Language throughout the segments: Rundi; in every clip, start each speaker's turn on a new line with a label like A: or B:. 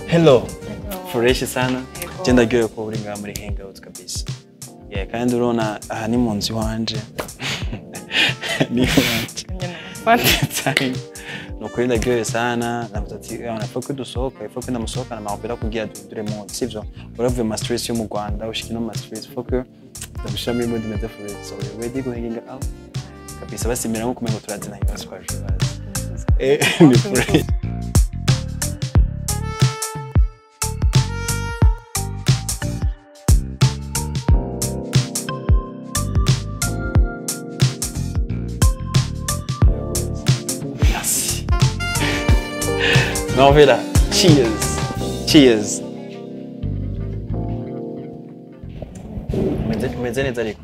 A: Hello. Fresh sana. Je ndaryohewe kuba uri ngaha muri hangout kabisa. Yeah, kandi urabona aha ni mu nzu iwanje. Ni iwanje. Time. Nukuri ndaryohewe sana, navuze ati il faut ko dusohoka, il faut ko ndamusohokana Marvela kugira duhindure mood, sivyo? Uravuye mu stress yo mu Rwanda ushika no mu stress, il faut que ndagushira muri mood imeze fresh. So we ready go hanging out kabisa, basimira nko kumengo turazinanye basi kwaje bazi. Ni fresh. Merci. Marvela, cheers. Cheers. Umeze neza ariko.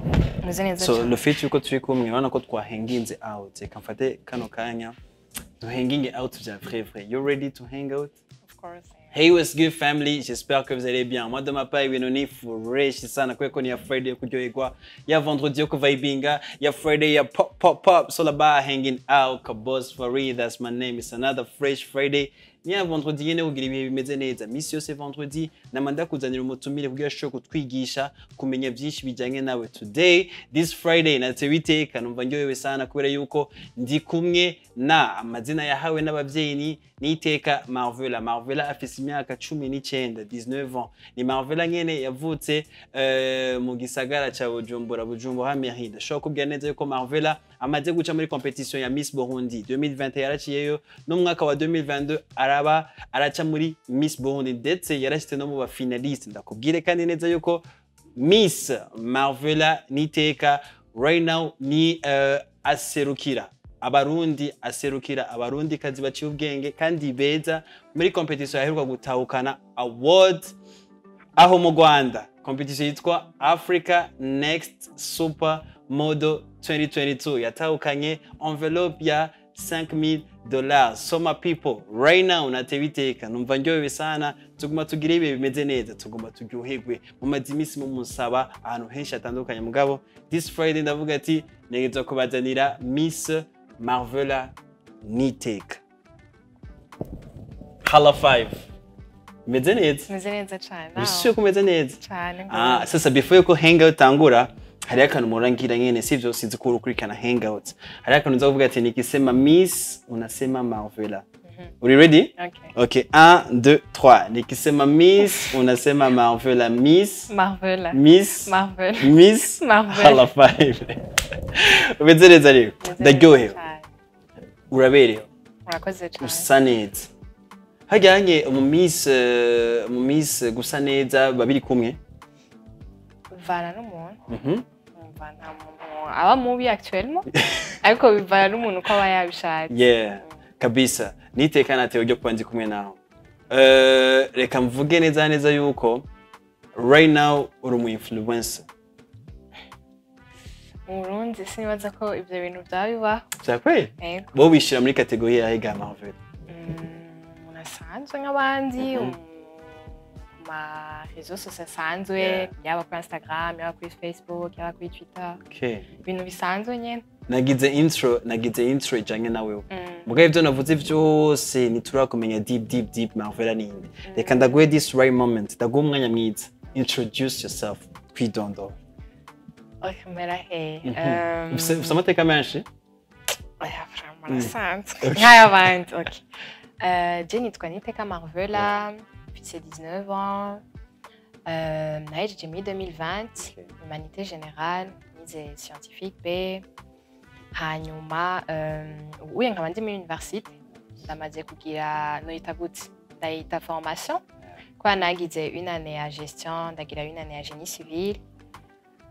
B: Meze neza.
A: So le fait yuko turi kumwe, urabona ko twahanginze out. Reka mfate kano kanya duhanginge out vya vrai vrai. You ready to hang out?
B: Of course.
A: Hey, what's good family? J'espère que vous allez bien. Moi de ma part, ibintu ni fresh sana kubera ko ni ya Friday yo kuryoherwa, ya vendredi yo kuvibinga, ya Friday ya pop pop pop. So about hanging out, Kabos Farid, that's my name. It's another fresh Friday. Ni ya vendredi nyene kugira ibihe bimeze neza. Misi yose vendredi nama ndakuzanira umutumire kugira ashobore kutwigisha kumenya byinshi bijyanye nawe. Today, this Friday, natewe iteka numva ndyohewe sana kubera yuko ndi kumwe na amazina yahawe n'abavyeyi ni Niteka Marvela. Marvela afise imyaka 19, 19 ans. Ni Marvela nyene yavutse mu gisagara ca Bujumbura, Bujumbura mairie. Ndashobora kubwira neza yuko Marvela amaze guca muri competition ya Miss Burundi 2020, yaraciyeyo no mu mwaka wa 2022 araba araca muri Miss Burundi, ndetse yarashitse no mu ba finaliste. Ndakubwire kandi neza yuko Miss Marvela Niteka right now ni aserukira Abarundi, aserukira Abarundi kazi baciye ubwenge kandi beza muri competition yaheruka gutahukana award aho mu Rwanda, competition yitwa Africa Next Super Model 2022, yatahukanye envelope ya $5000. So my people, right now natewe iteka numva ndyohewe sana. Tuguma tugire ibihe bimeze neza, tuguma turyoherwe. Mumaze iminsi mumusaba ahantu henshi hatandukanye, mugabo this Friday ndavuga ati ntegerezwa kubazanira Miss Marvela Niteka. Hala 5. Meze neza?
B: Meze neza cyane.
A: Bisuye ko umeze neza?
B: Cyane.
A: Ah, sasa before yuko hangout tangura, hariho akantu murangira nyene, sivyo? Sinzi ko ukurikirana hangout. Hariho akantu nza kuvuga ati nikisema Miss unasema Marvela. Uri ready?
B: Okay.
A: Okay, 1 2 3. Nikisema Miss unasema Marvela. Miss
B: Marvela.
A: Miss
B: Marvela.
A: Miss
B: Marvela.
A: Hala 5. Umeze neza rero. Ndaryohewe. Uraberewe.
B: Murakoze cyane.
A: Usa neza. Hajyanye mu Miss mu Miss gusa neza babiri kumwe.
B: Bivana n'umuntu. Umva, nta muntu aba mubi actuellement, ariko bivana n'umuntu uko aba yabishatse.
A: Yeah, kabisa. Niteka natewe ryo kuba ndi kumwe nawe. Reka mvuge neza neza yuko right now uri umu influencer.
B: Mu Burundi sinibaza ko ibyo bintu byaba bibaho.
A: Vya kweli?
B: Yego.
A: Wowe wishira muri catégorie yahe ga Marvel?
B: Umuntu asanzwe nk'abandi, ku ma réseaux sociaux asanzwe, yaba kuri Instagram, yaba kuri Facebook, yaba kuri Twitter, ibintu bisanzwe nyene.
A: Nagize intro ijanye na wewe. Mugabo ivyo navuze vyose ntiturakumenya deep deep deep Marvela ninde. Reka ndaguhe this right moment, ndaguhe umwanya mwiza. Introduce yourself, kwidondora.
B: Okay, mpera he?
A: Ufise amateka menshi?
B: Oya, vraiment arasanzwe nk'ay'abandi. Okay. Je nitwa Niteka Marvela, mfise 19 ans. Nahejeje muri 2020 humanité générale, nize scientifique B. Hanyuma ubuye nkaba ndi muri université, ndamaze kugira, noyita gute, ndayita formation kubera nagize une année ya gestion, ndagira une année ya génie civil.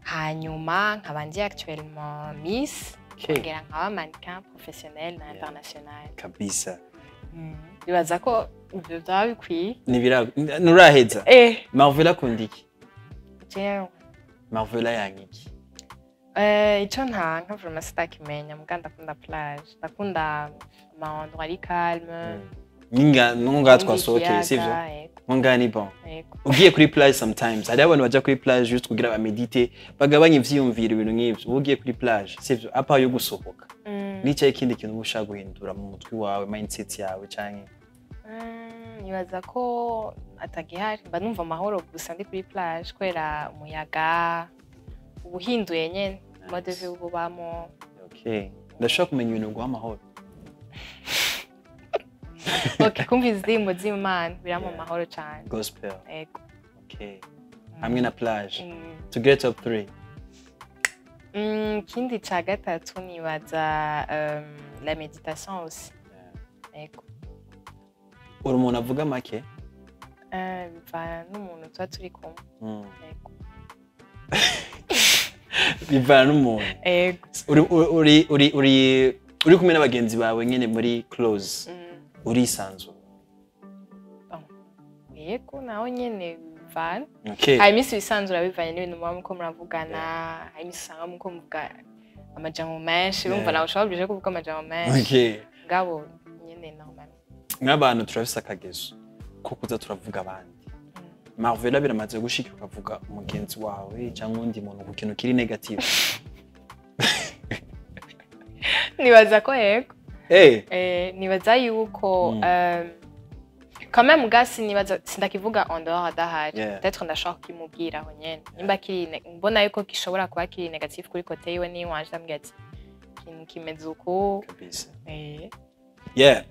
B: Hanyuma nkaba ndi actuellement Miss, nkongera nkaba mannequin professionnel na international.
A: Kabisa.
B: Bibaza ko ivyo vyaba bikwiye.
A: Nibira nuraheza.
B: Eh.
A: Marvela akunda iki?
B: Jewe?
A: Marvela yanka iki?
B: Ico ntanka vraiment sitakimenya, muga ndakunda plage, ndakunda ama endroit ari calme.
A: Ninga nunga twasohokeye, sivyo?
B: Ikiyaga, yego.
A: Nunga ni bon.
B: Yego.
A: Ugiye kuri plage, sometimes hariho abantu baja kuri plage juste kugira bamedite, bagabanye ivyiyumviro, ibintu nk'ivyo. Uba ugiye kuri plage, sivyo, apa yo gusohoka, nicaye ikindi kintu uba ushaka guhindura mu mutwe wawe, mindset yawe canke?
B: Nibaza ko atagihari. Mba numva amahoro gusa ndi kuri plage, kubera umuyaga uba uhinduye nyene mode de vie uba ubamo.
A: Okay, ndashobora kumenya ibintu biguha amahoro?
B: Okay, kumva indirimbo z'Imana birampa amahoro cane.
A: Gospel?
B: Ego.
A: Okay, hamwe na plage. Tugire top 3.
B: Ikindi ca gatatu nibaza la méditation aussi. Ego.
A: Uri umuntu avuga make?
B: Bivana n'umuntu tuba turi kumwe. Ego.
A: Bivana n'umuntu?
B: Ego.
A: Uri kumwe n'abagenzi bawe nyine muri close, urisanzura?
B: Yego, naho nyene bivana.
A: Okay.
B: Hari iminsi wisanzura bivanye n'ibintu muba muko muravugana, hari iminsi usanga muko muvuga amajambo menshi, urumva nawe ushobora obligé kuvuga amajambo menshi. Ngabo nyene normal.
A: Nk'abantu turafise akagezo ko kuza turavuga abandi. Marvela, biramaze gushika ukavuga umugenzi wawe cyangwa undi muntu ku kintu kiri negative?
B: Nibaza ko yego. Nibaza yuko quand même gasi nibaza sindakivuga en dehors adahari. Peut-être ndashobora kukimubwira aho nyene nimba kiri mbona yuko gishobora kuba kiri négatif kuri côté yiwe niwanje, ndamubwira ati ikintu kimeze uku.
A: Kabisa.
B: Eh.
A: Yeah,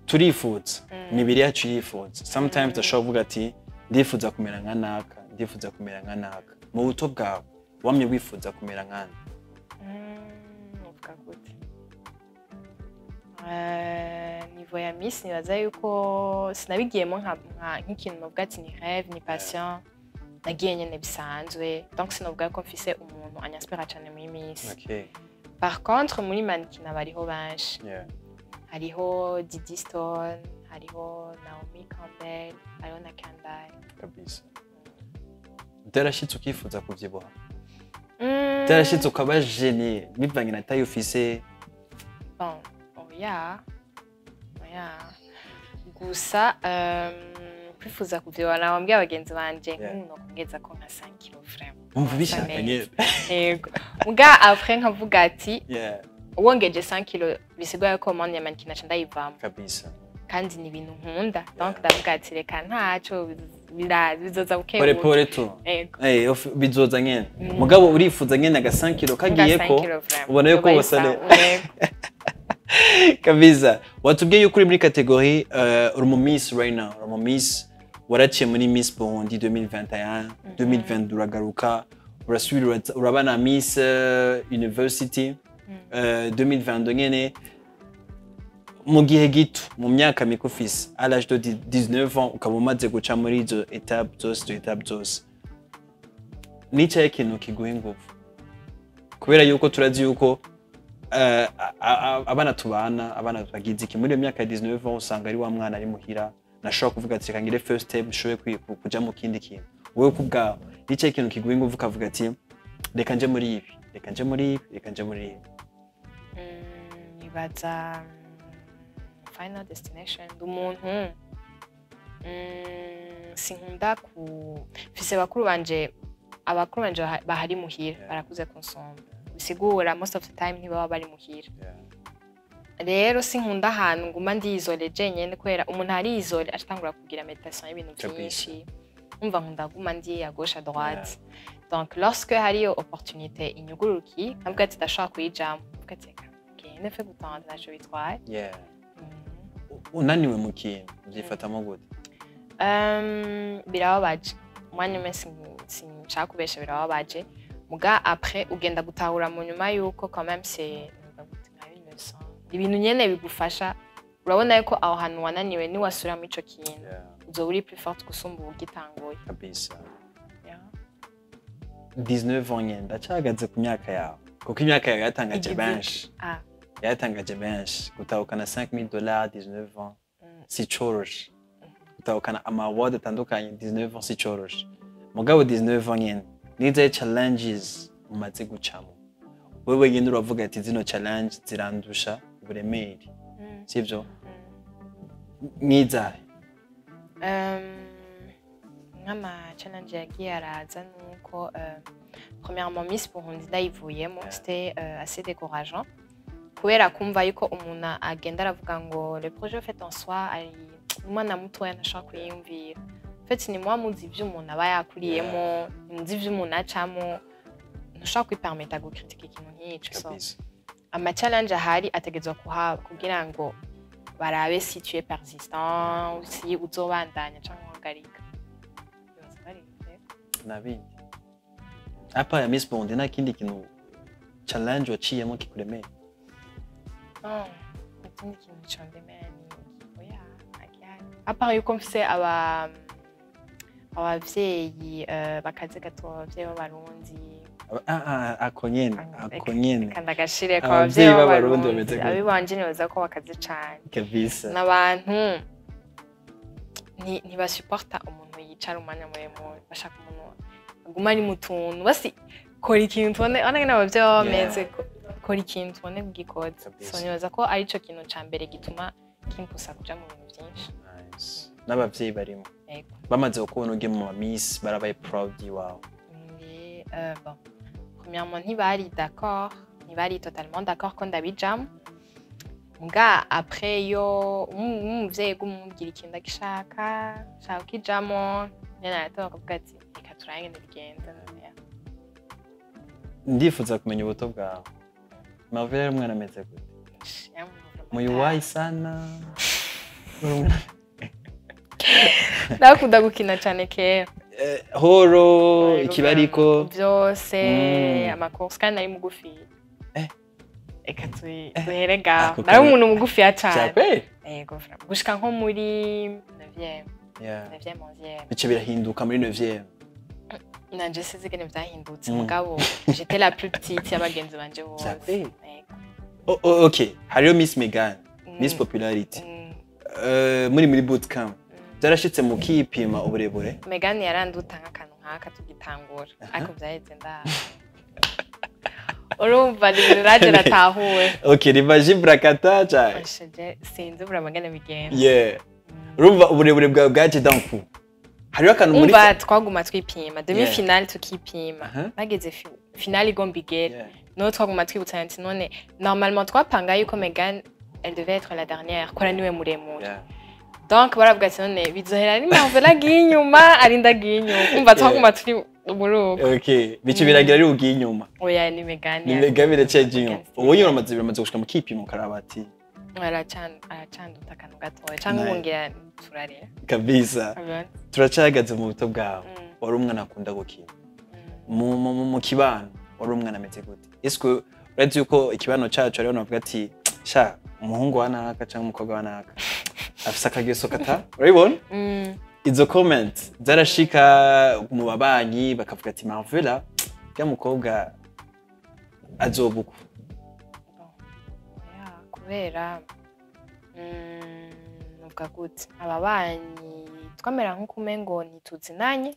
A: turifuza, imibiri yacu irifuza. Sometimes ndashobora kuvuga ati ndifuza kumera nka naka, ndifuza kumera nka naka. Mu buto bwawe wamye wifuza kumera nkande?
B: Uvuga gute? Niveau ya Miss, nibaza yuko sinabigiyemo nk'ikintu novuga ati ni rêve, ni passion. Nagiye nyene bisanzwe, donc sinovuga ko mfise umuntu anyinspira cane muri Miss. Par contre muri mannequinat bariho benshi. Hariho Didi Stone, hariho Naomi Campbell, hariho na Kendall.
A: Kabisa. Byarashitse ukifuza kuvyibuha? Byarashitse ukaba gêné bivanye na taille ufise?
B: Bon, oya, oya. Gusa kwifuza kuvyibuha, nawambwiye abagenzi banje nk'umuntu kongeza ko nka 5 kilo vraiment.
A: Wumva ubishaka
B: Neza.
A: nyene?
B: Yego. Muga après nkavuga ati wongeje 5 kilo bisigura ko monde ya mannequinat nca ndayivamo.
A: Kabisa.
B: Kandi ni ibintu nkunda, donc ndavuga ati reka ntaco, bizoza buke
A: Pore
B: buke.
A: pore tu.
B: Yego.
A: Bizoza nyene. Mugabo urifuza nyene aga 5 kilo kagiyeko,
B: 5 kilo vraiment.
A: ubona yuko
B: Yoba
A: wosane.
B: isa, yego.
A: Kabisa. Watubwiye yuko uri muri catégorie, uri mu Miss right now, uri mu Miss, waraciye muri Miss Burundi 2021, 2022 uragaruka, urasubira uraba na Miss University 2022 nyene. Mu gihe gito, mu myaka mike ufise, à l'âge de 19 ans, ukaba umaze guca muri izo étape zose, izo étape zose, nicaye ikintu kiguha ingufu? Kubera yuko turazi yuko abana tubana, abana bagize iki muri iyo myaka ya 19 ans, usanga ari wa mwana ari muhira, nashobora kuvuga ati reka ngire first step, nshobore kuja mu kindi kintu. Wowe ku bwawe, nicaye ikintu kiguha ingufu ukavuga ati reka nje muri ibi, reka nje muri ibi, reka nje muri ibi?
B: Nibaza final destination. Ndi umuntu sinkunda ku mfise bakuru banje, abakuru banje bahari muhira, barakuze kunsumba, bisigura most of the time ntibaba bari muhira. Rero sinkunda ahantu nguma ndi isolée jenyene, kubera umuntu ari isolé acatangura kugira méditation y'ibintu byinshi. Umva, nkunda guma ndi à gauche, à droite. Donc lorsque hariyo opportunité inyuguruki, nkavuga ati ndashobora kuyijamo, mvuga ati reka ngende mfe gutanga, ntacyo bitwaye.
A: Unaniwe mu kintu ubyifatamo gute?
B: Birababaje umwanya umwe, sinshaka kubesha, birababaje. Muga après ugenda gutahura mu nyuma yuko quand même c'est nka une leçon, ibintu nyene bigufasha. Urabona yuko aho hantu wananiwe, niwasubiramo ico kintu, uzoba uri plus forte gusumba ugitanguye.
A: Kabisa.
B: Yeah.
A: 19 ans nyene, ndacahagaze ku myaka yawe, kuko imyaka yawe yatangaje
B: Igize.
A: benshi.
B: Ah.
A: Yatangaje benshi gutahukana 5000 dollars, 19 ans, si coroshe. Gutahukana ama award atandukanye, 19 ans, si coroshe. Mugabo 19 ans nyene, nizaye challenges umaze gucamo wewe nyene uravuga ati zino challenge zirandusha uburemere, sivyo? Mwizahe?
B: Nk'ama challenge yagiye araza nuko premièrement Miss Burundi ndayivuyemo, c'était assez décourageant, kubera kumva yuko umuntu agenda aravuga ngo le projet fait en soi ari Umwana mutoya ntashobora kuyiyumvira. En fait, ni mwa muzi ivyo umuntu aba yakuriyemo, muzi ivyo umuntu acamo, ntushobora kwipermeta gukritika ikintu nk'ico. So ama challenge ahari ategerezwa kuhaba kugira ngo barabe si tu es persistant ou si uzobandanya canke uhagarika. Nibaza ko ari ivyo.
A: Nabindi apa ya Miss Burundi, nta kindi kintu challenge waciyemo kikuremeye?
B: Oh, ikindi kintu condemera ni iki? Oya, nta. À part yuko mfise abavyeyi bakaze gato, abavyeyi b'Abarundi.
A: Ah, ah, ako nyene, ako nyene.
B: Reka ndagashireko.
A: Abavyeyi
B: Abavyeyi
A: b'Abarundi
B: b'Abarundi
A: bameze gute?
B: Abiwanje nibaza ko bakaze cane. N'abantu ntibasuporta umuntu yicara umwanya muremure, bashaka umuntu aguma ari mu tuntu. Basi kora ikintu tubone, urabona ngene abavyeyi baba bameze, kora ikintu tubone kugikoza. So nibaza ko arico kintu ca mbere gituma kimpusa kuja mu bintu vyinshi.
A: Nice. N'abavyeyi barimo?
B: Yego.
A: Bamaze kukubona ugiye mu Miss, barabaye proud iwawe?
B: Mais, bon, premièrement, ntibari d'accord, ntibari totalement d'accord ko ndabijamo. Muga après yo umuvyeyi gumubwira ikintu agishaka, shaka ukijamo, nyene aratora akavuga ati reka turabe ingene bigenda. Yeah.
A: Ndifuza kumenya ubuto bwawe. Marvin yari umwana ameze gute? Muyuwayi sana. Uri umwana-
B: Ndakunda gukina cane kera.
A: Horo ikibariko?
B: Byose. Amacourses, kandi nari mugufi. Reka duhere ngaho.
A: Ako
B: Nari umuntu mugufiya cane.
A: Vyakweli?
B: Yego, vraiment. Gushika nko muri 9e, 9e, 11e.
A: Bice birahinduka muri 9e?
B: Nanje sinzi ingene vyahindutse, mugabo j'étais la plus petite y'abagenzi banje bose.
A: Vyakweli?
B: Yego.
A: Oh, okay, hariyo Miss Megan, Miss Popularity. Muri bootcamp byarashitse mukipima uburebure?
B: Megan yaranduta nk'akantu nk'aka tugitangura, ariko vyaheze nda urumva ni ibintu naje natahuwe.
A: Okay, rivaji brakata cyane.
B: Ashaje, sinzi vraiment ingene bigenda.
A: Yeah, urumva uburebure bwawe bwaje d'un coup, hariyo akantu muri
B: Umva, twaguma twipima demi finale, tukipima, bageze finale igomba igere, no twaguma twibutsana ati none normalement twapanga yuko Megan elle devait être la dernière kora niwe muremure. Donc baravuga ati none bizohera ari Marvela agiye inyuma, arinda agiye inyuma. Umva, twaguma turi muri uko.
A: Okay, bice biragira ari ugiye inyuma?
B: Oya, ni Megan.
A: Ni Megan biraceje inyuma. Ubu nyine uramaze gushika mu kipimo ukaraba ati
B: Aracanduta akantu gatoya canke
A: Nice.
B: ubu ngira turarira.
A: Kabisa.
B: Urabona?
A: Turacahagaze mu buto bwawe. Wari umwana akunda gukina. Mu kibano wari umwana ameze gute? Ese urazi yuko ikibano cacu hariho navuga ati sha umuhungu wa naka cyangwa umukobwa wa naka afise akageso kata, urabibona? Izo comment zarashika mu babanyi bakavuga ati Marvela ya mukobwa azoba uku?
B: Bon. Yeah, kubera nuvuga gute, ababanyi twamera nk'uko umengo ntituzinanye,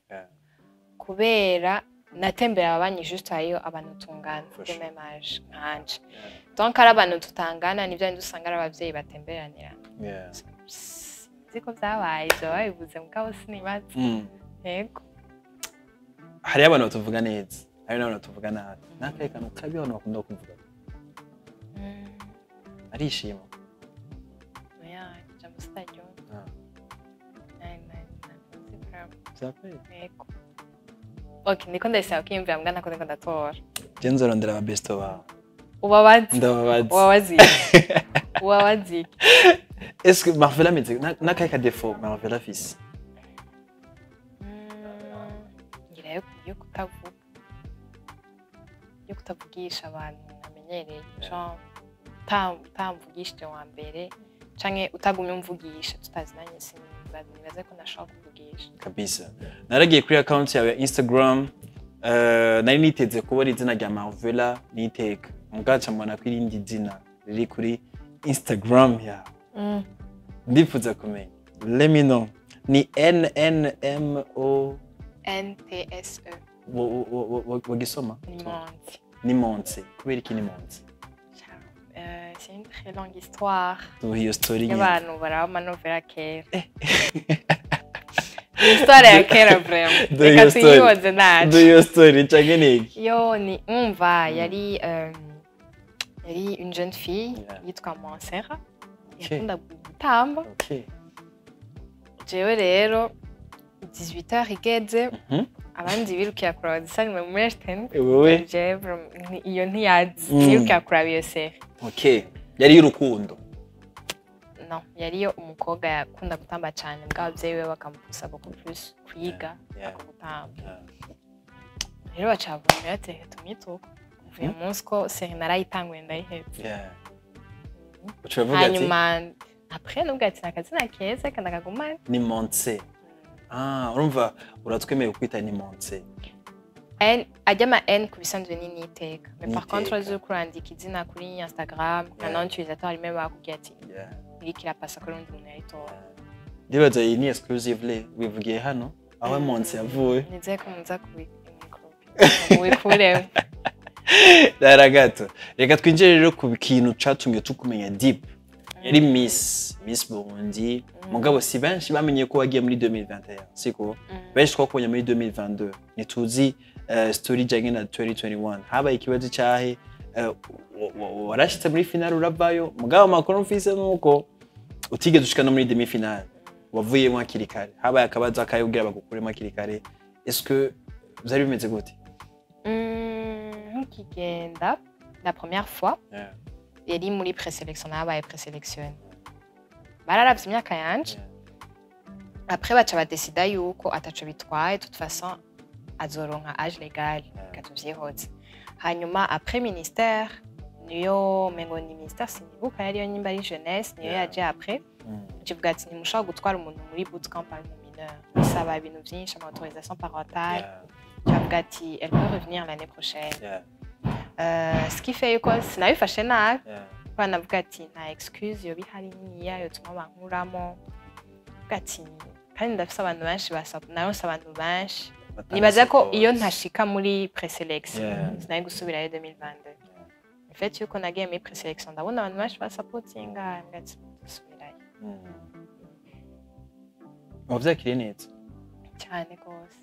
B: kubera natembera ababanyi juste hariyo abantu tungana
A: For
B: de
A: sure.
B: même âge nkanje. Donc ari abantu tutangana, nivyo bindi usanga ari abavyeyi batemberanira. Sinzi ko vyabaye ivyo babivuze, mugabo sinibaza. Yego.
A: Hariyo abantu batuvuga neza, hariyo n'abantu batuvuga nabi. N'akahe kantu kabi abantu bakunda kuvuga? Arishima?
B: Oya, ijambo sitaryumva. Ntazi vraiment.
A: Vyakweli?
B: Yego. Ok, ndiko ndayisaba kwiyumvira mbwa ntako ndiko ndatora.
A: Je nzorondera aba besto bawe.
B: Ubabazi?
A: Ndababazi.
B: Ubabazi iki? Ubabazi iki?
A: Est-ce que Marvela ameze n'akahe ka défaut Marvela afise?
B: Ngira yo kutavuga, yo kutavugisha abantu ntamenyereye. Genre utamvugishije wa mbere canke utagumye umvugisha tutazinanye, sinibaze ko nashobora kuvugisha.
A: Kabisa. Naragiye kuri account yawe ya Instagram, nari niteze kubona izina rya Marvela Niteka, mugaca mbona ko irindi zina riri kuri Instagram yawe. Ndifuza kumenya, let me know, ni NNMO?
B: NTSE.
A: Wagisoma?
B: Ni Monsi.
A: Ni Monsi. Kubera iki ni Monsi?
B: C'est une très longue histoire.
A: Duha iyo story nyine.
B: Y'abantu baraba amanovera kera. Ni histoire ya kera vraiment.
A: Do
B: Reka
A: your story.
B: tuyihoze nacu.
A: Duha iyo story canke niki?
B: Yo, ni umva, yari une jeune fille yitwa Mansera, yakunda gutamba. Jewe rero 18h igeze, abandi birukira kuraba dusanga muri H10.
A: Wewe?
B: Jewe iyo ntiyazi. Nirukira kuraba iyo série.
A: Okay, yari y'urukundo?
B: No, yariyo umukobwa yakunda gutamba cane, mbwa abavyeyi biwe bakamupusa beaucoup plus kwiga ako gutamba. Rero baca bavuga ati: "Reka tumwituko." Kuva uyu munsi ko série narayitanguye ndayiheza.
A: Yeah. Uca uravuga ati
B: Hanyuma après nubwo ati: "Akazina keza, kandi akagumane."
A: Ni Monse. Ah, urumva uratwemeye kukwita ni Monse.
B: N ajya ama N ku bisanzwe ni Niteka, mais par
A: Niteka.
B: contre uzi kurandika izina kuri Instagram nka nom utilisateur rimwe bakubwiye ati iriko irapasa kuri undi muntu yayitora.
A: Ndibaza iyi ni exclusively wivugiye hano aho Monse yavuye.
B: Nizeye ko muza kubikuremo.
A: Dara gato, reka twinjire rero ku kintu catumye tukumenya deep. Yari Miss Burundi, mugabo si benshi bamenye ko wagiye muri 2021, siko? Benshi twakubonye muri 2022, ntituzi story ijanye na 2021. Habaye ikibazo cyahe? Warashitse muri finale uravayo, mugabo amakuru mfise nuko utigeze ushika no muri demi finale, wavuyemo hakiri kare. Habaye akabazo akahe kugira bagukuremo hakiri kare? Est-ce que vyari bimeze gute?
B: Nkikigenda la première fois, yari muri présélection, nabaye présélectionné, bararavye imyaka yanje. Après baca badesida yuko ataco bitwaye, toute façon azoronka âge légal, katuvyihoze. Hanyuma après ministère niyo, mengo ni ministère, sinibuka yariyo nyimba ari jeunesse niyo yaje après, kivuga ati: "Ntimushobora gutwara umuntu muri bootcamp ari umu mineur, bisaba ibintu vyinshi, ama autorisation parentale." Kivuga ati: "Elle peut revenir l'année prochaine." Ce qui fait yuko sinabifashe nabi, kubera navuga ati nta excuse yoba ihari niniya yotuma bankuramo. Mvuga ati kandi ndafise abantu benshi naronse abantu benshi.
A: Batanga
B: Nibaza ko
A: support.
B: iyo ntashika muri présélection, sinari gusubirayo 2022. En fait yuko nagiye muri présélection, ndabona abantu benshi basapotinga, mvuga ati dusubirayo.
A: Wavyakiriye neza?
B: Cyane rwose,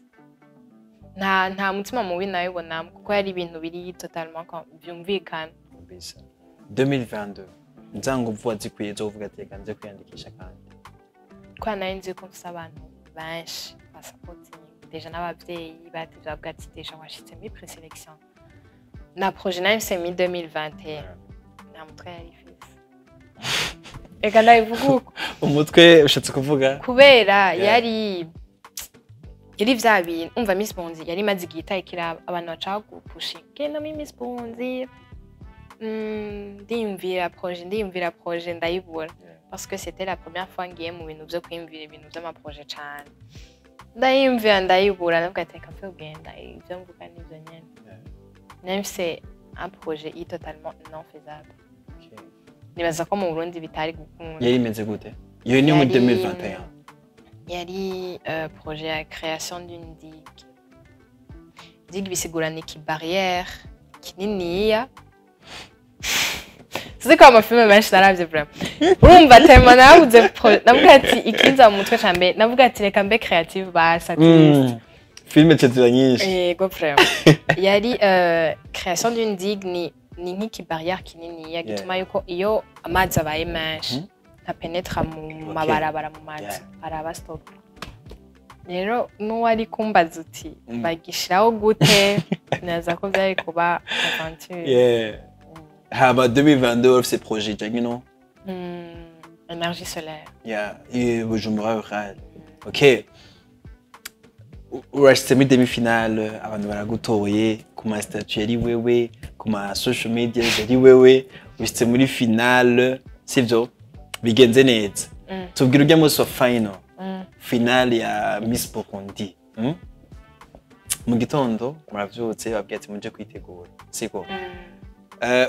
B: nta mutima mubi nabibonamo, kuko yari ibintu biri totalement byumvikana.
A: Kabisa. 2022 nzanguvu wazikwiye zo kuvuga ati: "Reka nze kwiyandikisha kandi"?
B: Kubera nari nzi ko mfise abantu benshi basapotinga déjà, n'abavyeyi batevye bavuga ati: "Déjà washitse muri présélection." Na projet nari mfise muri 2021 nta mutwe yari ifise, reka ndabivuga uko.
A: Umutwe ushatse kuvuga?
B: Kubera yari vya bintu, umva, Miss Burundi yari imaze igihe itarikiraba, abantu bashaka gupushinga genda muri Miss Burundi. Ndiyumvira projet, ndiyumvira projet, ndayibura, parce que c'était la première fois ngiye mu bintu vyo kwiyumvira ibintu vy'ama projet cane. Ndayiyumvira ndayibura, ndavuga ati reka mfe kugenda, ivyo mvuga nivyo nyene. Nari mfise un projet i totalement non faisable. Nibaza ko mu Burundi bitari gukunda.
A: Yari imeze gute iyo? Ni muri 2021?
B: Yari projet ya création d'une digue. Digue bisigura ni iki barrière kininiya. Sinzi ko ama films menshi naravye vraiment. Urumva tellement narabuze navuga ati ikinza mu mutwe ca mbere, navuga ati reka mbe créative basi at least.
A: Filime ziba nyinshi.
B: Yego, vraiment. Yari création d'une digue, ni nk'iki barrière kininiya gituma yuko iyo amazi abaye menshi ntapenetra mu mabarabara, mu mazu, araba stop. Rero n'uwari kumbaza uti bagishiraho gute, naza ko byari kuba aventure.
A: Yeah. Haba 2022 wari ufise projet ijanye no
B: Énergie solaire.
A: Yeah, i Bujumbura rural. Okay, urashitse muri demi finale, abantu baragutoye ku ma statut yari wewe, ku ma social media yari wewe. Ushitse muri finale, sivyo? Bigenze neza. Tubwira ujya munsi wa final, finale ya Miss Burundi? Mu gitondo muravyutse, babwiye ati muje kwitegura, siko?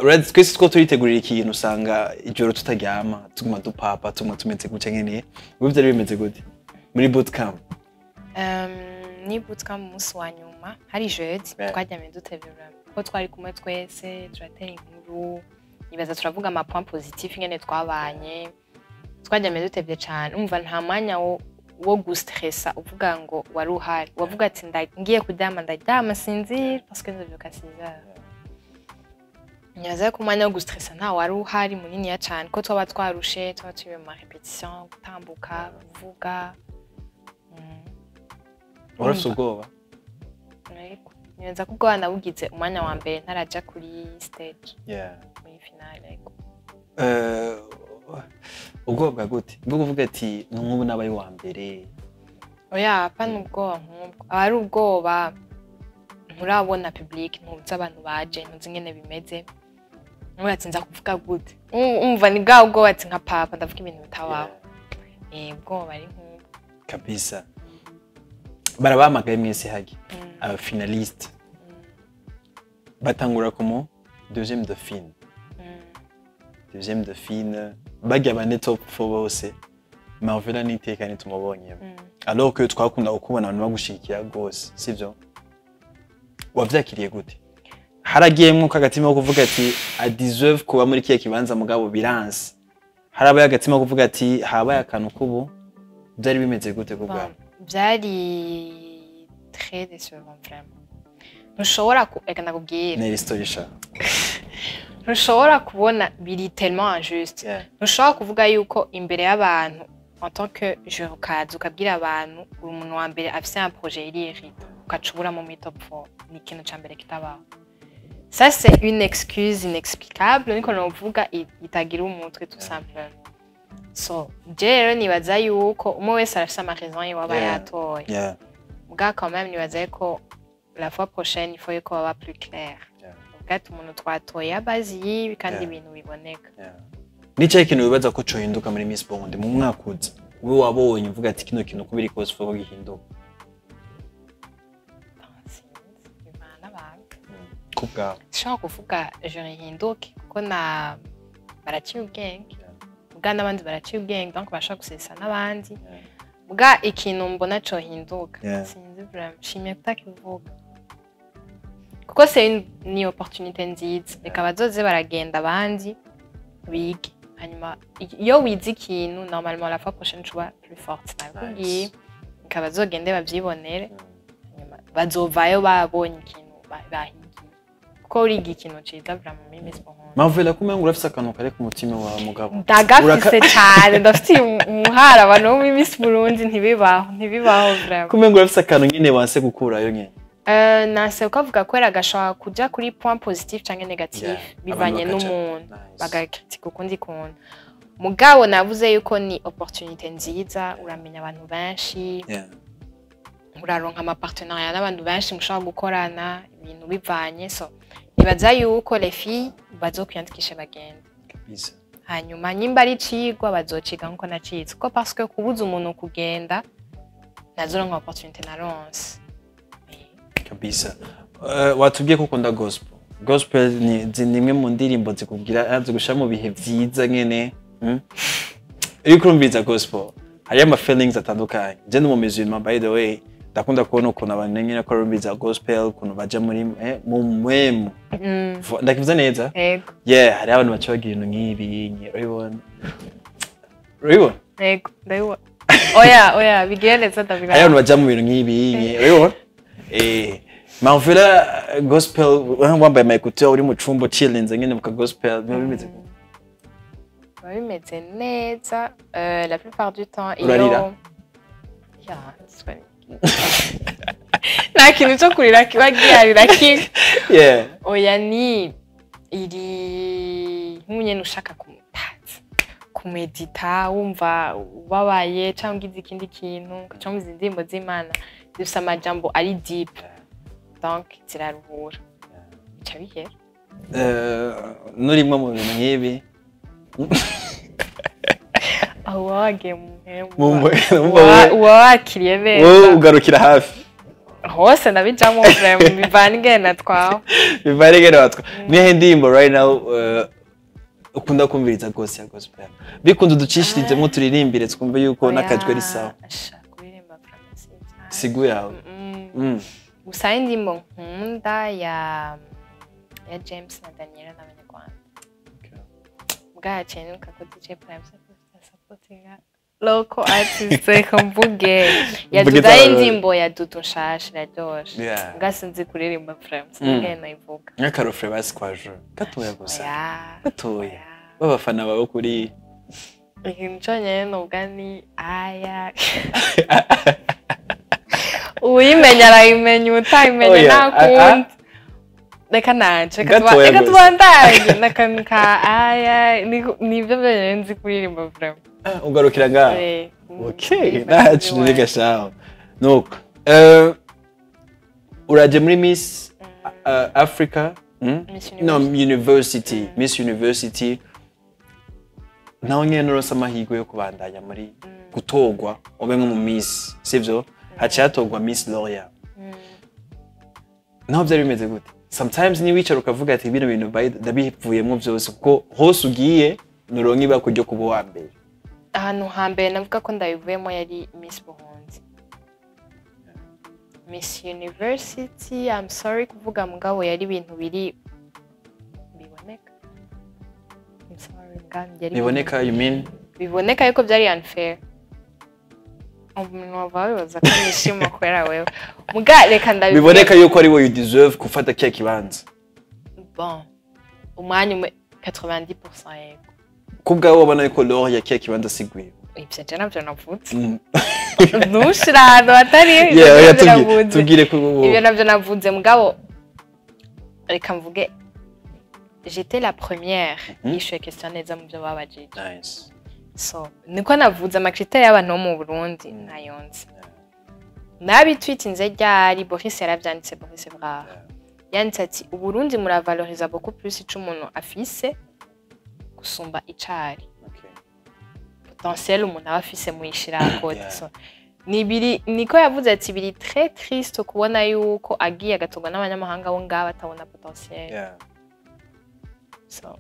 A: Urazi twese two turitegurira ikintu, usanga ijoro tutaryama, tuguma dupapa, tuguma tumeze gutya nyene. Ubu vyari bimeze gute muri bootcamp?
B: Ni bootcamp umunsi wa nyuma hari jeudi. Twaryamye dutevye vraiment, kuko twari kumwe twese, turatera inkuru, nibaza turavuga ama point positif ingene twabanye. Twaryamye dutevye cane. Umva, nta mwanya wo gustressa uvuga ngo wari uhari, wavuga ati ngiye kuryama, ndaryama sinzire parce que nzovyuka 6 heures. Nibaza ko umwanya wo gustressa nta wari uhari muniniya cane, ko twaba twarushe, twaba turi mu ma répétition, gutambuka, kuvuga.
A: Urafise ubwoba?
B: Yego, nibaza ko ubwoba nabugize umwanya wa mbere ntaraja kuri stage muri finale, yego.
A: Ubwoba bwa gute? Bwo kuvuga ati nk'ubu nabaye uwa mbere?
B: Oya, apana ubwoba nk'ubwo. Aba ari ubwoba nturabona public, ntuzi abantu baje, ntuzi ingene bimeze. Ntuzi ati nza kuvuga gute. Umva, ni bwa ubwoba ati nka papa ndavuga ibintu bitabaho. Ubwoba ari nk'ubwo.
A: Kabisa. Barabahamagaye mwese hagi aba finaliste, batangura kumu deuxième dauphine. Deuxième dauphine, bajya bane top 4 bose, Marvela n'iteka ntitumubonye, alors que twakunda kukubona abantu bagushigikira rwose, sivyo? Wavyakiriye gute? Haragiyemwo kagatima ko kuvuga ati I deserve kuba muri kiya kibanza, mugabo biranse? Harabaye agatima ko kuvuga ati habaye akantu kubu? Byari bimeze gute ku bwawe?
B: Bon, byari très décevant vraiment. Ntushobora ku, reka ndakubwire.
A: Neri story sha.
B: Ntushobora kubona, biri tellement injuste. Ntushobora kuvuga yuko imbere y'abantu en tant que jury ukaza ukabwira abantu uri umuntu wa mbere afise un projet iri hérite, ugaca uburamo muri top 4. Ni ikintu ca mbere kitabaho. Ça, c'est une excuse inexplicable, niko novuga, itagira umutwe, tout simplement. So je rero nibaza yuko umwe wese arafise ama raison yiwe aba yatoye. Bwa quand même nibaza ko la fois prochaine il faut yuko baba plus clair. Ubwo umuntu twatoye abazi yibi kandi ibintu biboneka.
A: Ni cyahe kintu wibaza ko cohinduka muri Miss Burundi mu mwaka uza, wowe wabonye uvuga ati kino kintu uko biri kose ko gihinduka?
B: Sinzi, bivana n'abantu.
A: Ku bwawe?
B: Sinshobora kuvuga jury ihinduke kuko na baraciye ubwenge, bwa n'abandi baraciye ubwenge, donc bashobora gusesa n'abandi. Bwa ikintu mbona cohinduka, sinzi vraiment, nshimiye kutakivuga kuko c'est une ni opportunité nziza. Reka bazoze baragenda abandi bige, hanyuma iyo wize ikintu, normalement la fois prochaine tu vas plus forte. Nabikubwiye, reka bazogende bavyibonere, hanyuma bazovayo babonye ikintu bahigiye, kuko uriga ikintu ciza vraiment muri Miss Burundi.
A: Marvela, kumenga urafise akantu kari ku mutima wawe, mugabo.
B: Ndagafise cyane, ndafitiye umuhara abantu bo muri Miss Burundi. Ntibibaho, ntibibaho vraiment.
A: Kumenga urafise akantu nyene wanse gukurayo nyene.
B: Nase ukavuga kubera gashobora kuja kuri point positif canke négatif, bivanye
A: Abantu
B: n'umuntu,
A: Nice.
B: bagakritika ukundi kuntu. Mugabo navuze yuko ni opportunité nziza, uramenya abantu benshi, uraronka ama partenariat n'abantu benshi mushobora gukorana ibintu bivanye. So nibaza yuko les filles bazokwiyandikisha bagenda,
A: Kabisa.
B: hanyuma nyimba ari icigwa bazociga nkuko nacize, kuko parce que kubuza umuntu kugenda nazoronka opportunité naronse.
A: Kabisa. Watubwiye ko ukunda gospel. Gospel ni imwe mu ndirimbo zikubwira, zigushyira mu bihe byiza nyene. Iyo uriko gospel hariyo ama feelings atandukanye. Je ndi umu musulman, by the way. Ndakunda kubona ukuntu abantu nyene ko barumviriza gospel, ukuntu baja muri mu mwemu. Ndakivuze neza?
B: Yego.
A: Yeah, hariho abantu baca bagira ibintu nk'ibi nye, urabibona, urabibona?
B: Yego, ndabibona. Oya, oya, bigire neza, ndabiraba.
A: Hariho abantu baja mu bintu nk'ibi nye, urabibona? Marvela, gospel, wambaye ama écouteur, uri mu cumba chillinze nyene muka gospel, biba bimeze gute?
B: Biba bimeze neza, la plupart du temps iyo
A: Urarira?
B: Ya, sorry. Nta kintu cyo kurira kiba gihari kimwe. Oya, ni iri nk'unyene ushaka kumutaza, kumedita, wumva ubabaye cyangwa ugize ikindi kintu, ugaca wumva izi ndirimbo z'Imana zifise amajambo ari deep, donc ziraruhura, bica bihera.
A: Nurimwo mu bintu nk'ibi
B: Aho uba wagiye mu mpemu,
A: Mu
B: uba wakiriye
A: wowe
B: neza.
A: Ugarukira hafi.
B: Hose ndabijamo vraiment, bivana ingene natwawe.
A: Bivana ingene watwa. Nihe ndirimbo right now ukunda kumviriza gose ya gospel? Bikunze uducishirizemo turirimbire, twumve yuko n'akajwi ari sawa.
B: Asha, kuririmba vraiment si ivyanjye.
A: Sigu yawe?
B: Gusa hari indirimbo nkunda ya James na Daniela n'Abanyarwanda. Bwaciye nibuka ko DJ Prime supportinga local artist, reka mvuge ya
A: Mvuge
B: Dudu. Hari
A: zawe.
B: indirimbo ya Dudu nshasha iraryoshe. Mbwa sinzi kuririmba vraiment, sinzi ingene nayivuga.
A: Nk'akarofre basi kwa je gatoya gusa.
B: Oya.
A: Gatoya.
B: Oya.
A: B'abafana bawe kuri
B: Ikintu conyene novuga ni aya. Uyimenya arayimenya, utayimenya
A: Oya,
B: ntakundi. Reka nanje, reka
A: Gatoya
B: reka
A: gusa.
B: tubandanye n'akantu ka aya nibyo byonyine nzi kuririmba vraiment.
A: Ah, ugarukira ngaho.
B: Eh,
A: Okay,
B: mm,
A: nacu ntigashaho. Nuko uraje muri Miss Africa,
B: Miss
A: No,
B: University.
A: University, Miss University. Naho nyene nuronse amahirwe yo kubandanya muri gutorwa ube nko mu Miss, sivyo? Haciye hatorwa Miss Loria. Naho byari bimeze gute? Sometimes ni wicara ukavuga ati bino bintu ndabivuyemwo vyose, kuko hose ugiye nuronka ibako ryo kuba uwa mbere.
B: Ahantu hambere navuga ko ndabivuyemo yari Miss Buhunzi. Miss University, I'm sorry kuvuga, mugabo yari ibintu biri biboneka. I'm sorry, mugabo yari
A: Biboneka, you mean?
B: Biboneka yuko byari unfair. Umuntu wava wibaza ko nishima kubera wewe, muga reka ndabivuge.
A: Biboneka yuko ari we you deserve gufata kiya kibanza.
B: Bon, umwanya umwe 90% yego.
A: Kubwawe wabona yuko Loria kiya kibanza sigwiye?
B: Ivyo je navyo navuze. Ntushire ahantu hatari ivyo
A: Yeah, oya,
B: navyo navuze.
A: tubwire ko
B: Ibyo navyo navuze, mugabo reka mvuge, j'étais la première yishuye question neza mu byo babajije.
A: Nice.
B: So niko navuze, ama critères y'abantu bo mu Burundi ntayonze. Nabitwitinze ryari, Boris yaravyanditse, Boris Brard yanditse ati Uburundi muravaloriza beaucoup plus ico umuntu afise gusumba icari. Potentiel umuntu aba afise muyishira côté. So nibiri niko yavuze ati biri très triste kubona yuko agiye agatorwa n'abanyamahanga bo ngaba batabona potentiel. So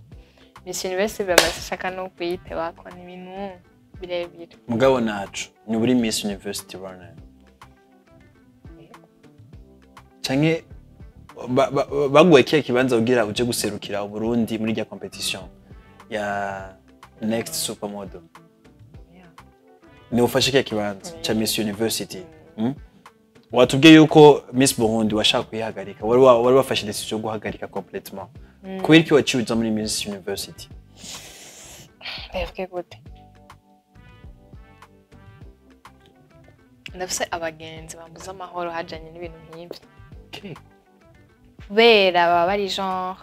B: Miss University bamaze shaka no kuyitebako, ni ibintu birebire.
A: Mugabo nacu ni uri Miss University Rwanda canke baguhaye kiya kibanza kugira uje guserukira Uburundi muri rya competition ya Next Supermodel?
B: Yeah.
A: Ni ufashe kiya kibanza ca Miss University, Watubwiye yuko Miss Burundi washaka kuyihagarika, wari wafashe decision yo guhagarika complètement. Kubera iki waciye uza muri Miss University?
B: Ndabivuge gute? Ndafise abagenzi bambuza amahoro hajanye n'ibintu nk'ivyo, kubera baba bari genre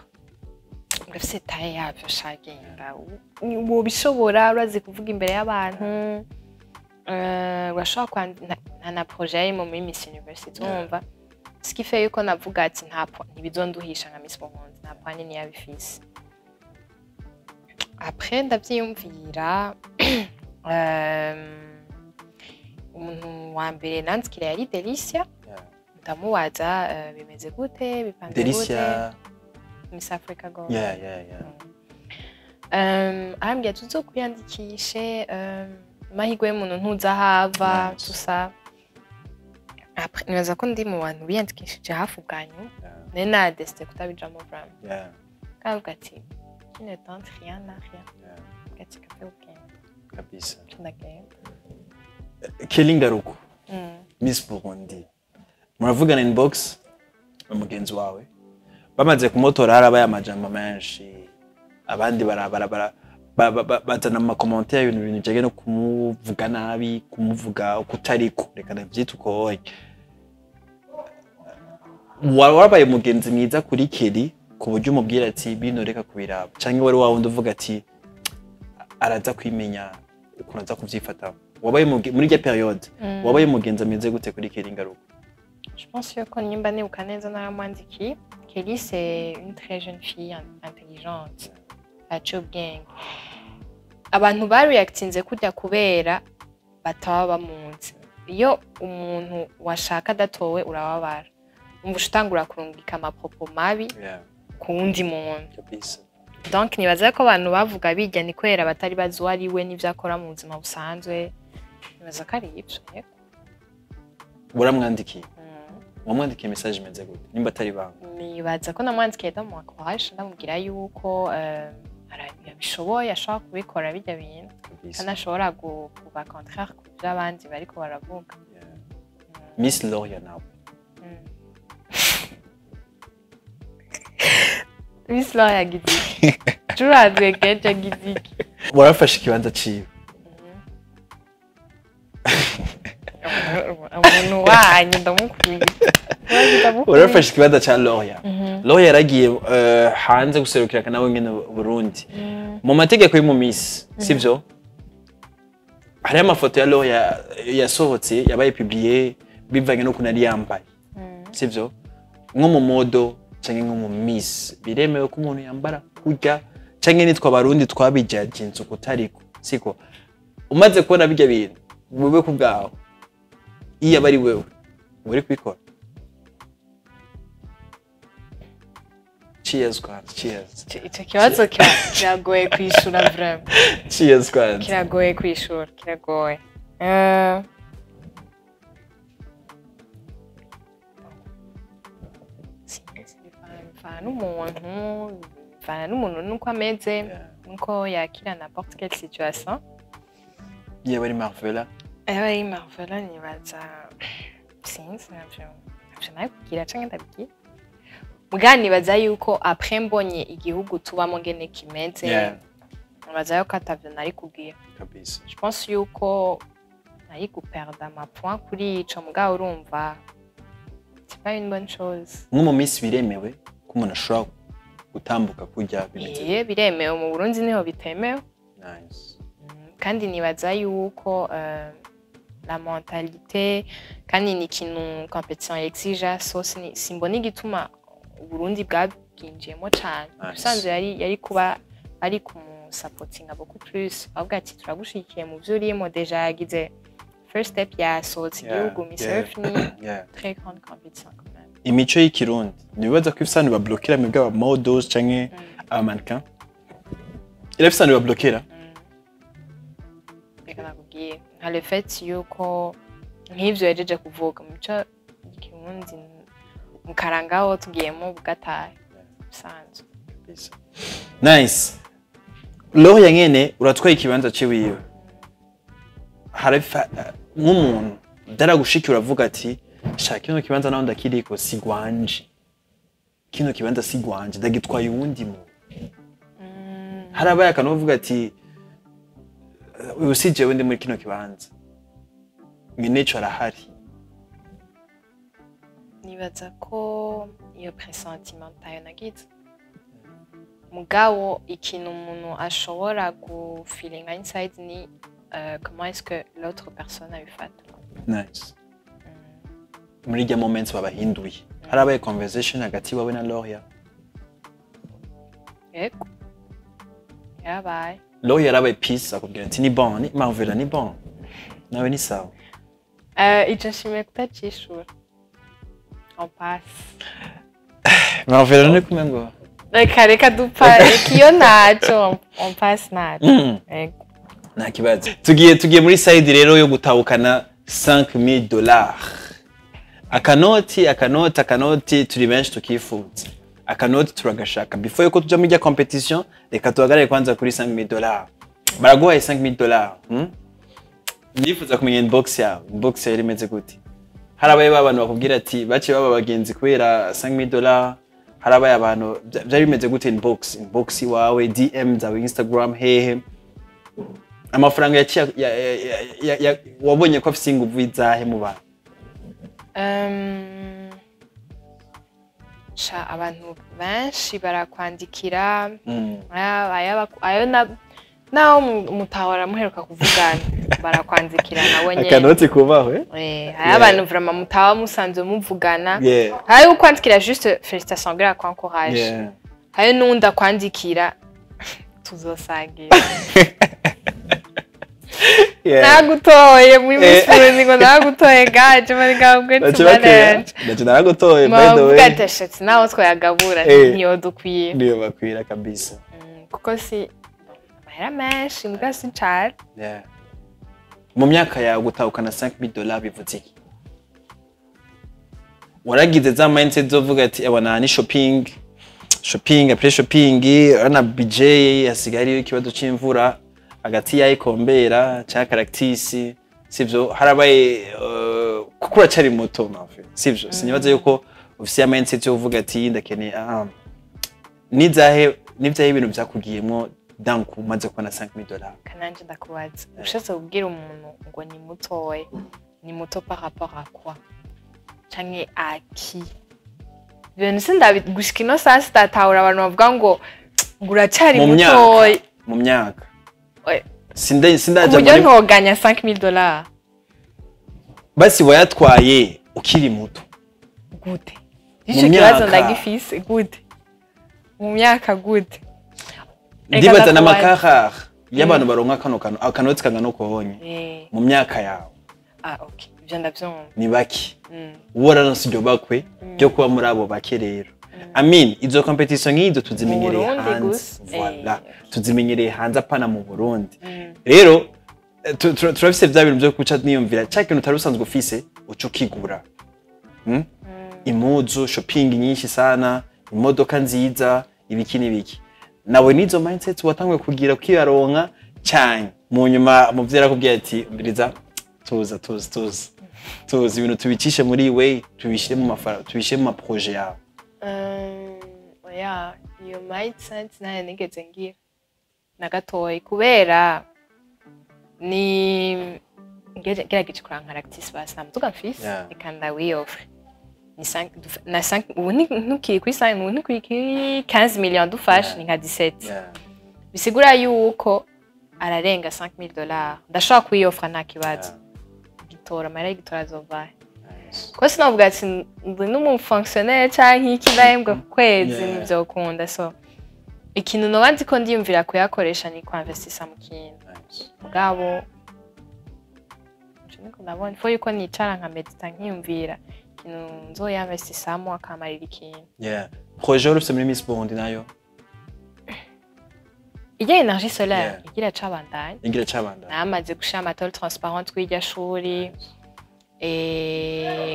B: urafise taille yavyo, shagenda wobishobora, urazi kuvuga imbere y'abantu, urashobora nta na projet yarimo muri Miss University. Urumva, ce qui fait yuko navuga ati nta ntibizonduhisha nka Miss Burundi, nta poids nini yabifise. Après ndavyiyumvira, umuntu wa mbere nandikira yari Delicia. Ndamubaza bimeze gute, bipanze gute?
A: Delicia?
B: Miss Africa Gold.
A: Yeah.
B: Arambwira tuzokwiyandikishe, amahirwe y'umuntu ntuzi aho ava.
A: Nice.
B: Tusa après nibaza ko ndi mu bantu biyandikishije hafi ubwa nyuma. Nari nadeside kutabijamo vraiment. Kavuga ati qui ne tente rien n'a rien. Ati kafe ugenda.
A: Kabisa.
B: Ndagenda.
A: Kelly Ngaruko, Miss Burundi, muravugana inbox na mugenzi wawe bamaze kumutora, harabaye amajambo menshi, abandi bara bazana mu ma commentaires ibintu bijanye no kumuvuga nabi, kumuvuga uko utariko, reka ndavyite uko. Wowe wabaye umugenzi mwiza kuri Kelly ku buryo umubwira ati bino reka kubiraba, canke wari wa wundi uvuga ati araza kwimenya ukuntu aza kuvyifata? Wabaye muri irya période, wabaye umugenzi ameze gute kuri Kelly Ngaruko?
B: Je pense que nimba nibuka neza naramwandikiye. Kelly, c'est une très jeune fille intelligente, aciye ubwenge. Abantu bareactinze kurya kubera bataba bamunzi. Iyo umuntu washaka adatowe urababara, umva utangura kurungika ama propos mabi ku wundi muntu. Donc nibaza ko abantu bavuga bijya ni kubera batari bazi uwo ari we n'ivyo akora mu buzima busanzwe. Nibaza ko ari ivyo, yego.
A: Waramwandikiye? Wamwandikiye message imeze gute nimba atari banga?
B: Nibaza ko namwandikiye ndamuencourage, ndamubwira yuko yabishoboye, ashobora kubikora bijya bintu, kandi ashobora kuba contraire ku byo abandi bariko baravuga.
A: Miss Loria nawe?
B: Miss Loria yagize iki? Turazwe kenshi, yagize iki?
A: Warafashe ikibanza ciwe.
B: Umuntu Wanyu ndamukwiye.
A: Urafashe ikibanza ca Loria. Loria yaragiye hanze guserukira nawe nyene Burundi. Mu mategeko y'umu Miss, sivyo? Hariho amafoto ya Loria yasohotse, yabaye publié bivanye n'ukuntu yari yambaye, sivyo? Nko mu model canke nko mu Miss, biremewe ko umuntu yambara kurya, canke nitwe Abarundi twabijajinze ukutariko, siko? Umaze kubona bijya bintu, wewe ku bwawe, iyo aba ari wewe uri kubikora? Cheers kwanza, cheers.
B: Ico kibazo kiragoye kwishura vraiment.
A: Cheers kwanza.
B: Kiragoye kwishura, kiragoye. Sinzi, bivana n'umuntu nuko ameze, nuko yakira n'importe quelle situation.
A: Iyo aba ari Marvela?
B: Aba ari Marvela, nibaza, sinzi, navyo nabibwira canke ndabibwira. Muga nibaza yuko après mbonye igihugu tubamo ngene kimeze, nibaza yuko atavyo nari kubwira. Je pense yuko nari guperda ama point kuri ico, mugabo urumva c'est pas une bonne chose.
A: Nko mu minsi biremewe ko umuntu ashobora gutambuka kurya bimeze?
B: Iye, biremewe. Mu Burundi niho bitemewe.
A: Nice.
B: Kandi nibaza yuko la mentalité kandi ni ikintu compétition exige, so simbona igituma Uburundi bwabwinjiyemo cane.
A: Nice.
B: Ubusanzwe yari kuba ari kumusapotinga beaucoup plus, avuga ati turagushigikiye mu vyo urimo. Déjà yagize first step, yasohotse igihugu. Miss Earth ni très grande compétition quand même.
A: Imico y'ikirundi, ntibibaza ko ifise ahantu bablokera mwebwe aba models canke aba mannequin? Irafise ahantu bablokera?
B: Reka nakubwiye, nka le fait yuko nk'ivyo yajeje kuvuga, mu mico y'ikirundi, mu karangaho tugiyemo bugatahe bisanzwe.
A: Nice. Loria nyene uratwaye ikibanza ciwiwe, harafa nk'umuntu byaragushikira uravuga ati shaka kino kibanza naho ndakiriko si gwanje, kino kibanza si gwanje, ndagitwaye uwundi muntu? Harabaye akantu uvuga ati uyu si jewe ndi muri kino kibanza, nyeneco arahari?
B: Nibaza ko iyo pressentiment ntayo nagize, mugabo ikintu umuntu ashobora gufilinga inside ni comment est-ce que l'autre personne abifata.
A: Nice. Muri irya moments babahinduye, harabaye conversation hagati wawe na Loria?
B: Yego, yarabaye.
A: Loria yarabaye peace, akubwira ati ni bon, ni Marvela, ni bon, nawe ni sawa?
B: Ico nshimiye kutacishura, on passe.
A: Marvela ni kumwe ngo
B: Reka dupfa, reka iyo ntaco, on passe ntaco. Yego.
A: Nta kibazo. Tugiye muri side rero yo gutahukana $5000. Akanoti turi benshi tukifuza, akanoti turagashaka. Before yuko tuja muri rya compétition, reka tuhagarare kwanza kuri $5000. Baraguhaye $5000, Ndifuza kumenya inbox yawe. Inbox yawe imeze gute? Harabaye ba bantu bakubwira ati baciye baba abagenzi kubera $5000? Harabaye abantu, byari bimeze gute inbox iwawe, DM zawe, Instagram, hehe? Amafaranga yaciye wabonye ko afise inguvu izahe mu bantu?
B: Sha, abantu benshi barakwandikira. Ayo naho mutahora muheruka kuvugana barakwandikira nabo nyene.
A: Akanoti kubahwe.
B: Hariho abantu vraiment mutaba musanzwe muvugana, hariho ukwandikira juste félicitation kugira ko encourage, hariho n'uwundi akwandikira tuzosangira, nagutoye muri Miss Burundi, ngo nagutoye gaje muri gabwe.
A: Baca bakira. Ndaje naragutoye, by the way.
B: Gatashetse naho twayagabura niyo dukwiye.
A: Niyo bakwira kabisa.
B: Kuko si amahera menshi, mbwa si cane.
A: Yeah. Mu myaka yawe gutahukana $5000 bivuze iki? Waragize za mindset zovuga ati abona ni shopping, shopping après shopping, urabona budget hasigaye hariyo ikibazo c'imvura hagati ya ikombera ca caractère, sivyo? Harabaye kuko uracari muto mafe, sivyo? Sinibaza yuko ufise ya mindset yo kuvuga ati ndakeneye nizahe nivyahe ibintu vyakugiyemwo danku umaze kubona $5000?
B: Kananje ndakubaza, ushatse kubwira umuntu ngo ni mutoya, ni muto par rapport à quoi? Canke aki ibintu sindabi gushika ino saa sitatahura. Abantu bavuga ngo uracari
A: Mu myaka.
B: mutoyi.
A: Mu myaka.
B: Ouais.
A: Sindaja
B: Ku buryo
A: muri
B: ntoganya 5000 $.
A: Basi wayatwaye ukiri muto.
B: Gute?
A: Mu
B: Ico kibazo
A: myaka.
B: ndagifise. Gute mu myaka? Gute? Reka
A: Ndibaza
B: ndakubaza.
A: n'amakarara y'abantu baronka kano kantu, akanoti kangana uko honye mu myaka yawe.
B: Ah, okay, ivyo ndavyumva.
A: Ni bake. Wararonse iryo bakwe ryo kuba muri abo bake rero. I mean, izo competition nk'izo tuzimenyereye
B: Mu Burundi
A: hanze.
B: gusa.
A: Voilà, tuzimenyereye hanze, apana mu Burundi. Rero turafise vya bintu vyo kuca niyumvira ca kintu utari usanzwe ufise, uca ukigura. Impuzu, shopping nyinshi sana, imodoka nziza, ibiki n'ibiki. Nawe n'izo mindset watanguye kugira ukiyaronka cyane, mu nyuma umuvyeyi arakubwira ati: "Mbiriza, tuza, tuza, tuza, tuza, ibintu tubicishe muri way, tubishyire mu mafaranga, tubishyire mu ma projets yawe"?
B: Oya, iyo mindset nayo nigeze ngira na gatoyi, kubera ni ngerageje kuraba nka Lactis, basi nta muduga mfise. Reka ndawiyofre, ni na 5 ubu ntukiri kuri 5, ubu ntukiri kuri 15 millions dufashe. Ni nka 17. Bisigura yuko ararenga 5000 $, ndashobora kuyofra nta kibazo. Gitora amahera y'igitora azovahe? Kuko sinavuga ati ndi n'umu fonctionnaire canke iki, ndahembwa ku kwezi. Ntivyokunda. So ikintu noba nzi ko ndiyumvira kuyakoresha ni kuinvestisa mu kintu. Mugabo ico niko ndabona, faut yuko nicara nka medita, nkiyumvira ikintu nzoyinvestisamo akamarira ikintu.
A: Yeah. Projet wari ufise muri Miss Burundi nayo?
B: Irya énergie solaire igira cabandanya.
A: Igira cabanda.
B: Namaze gushira ama tôles transparentes kuri irya shuri.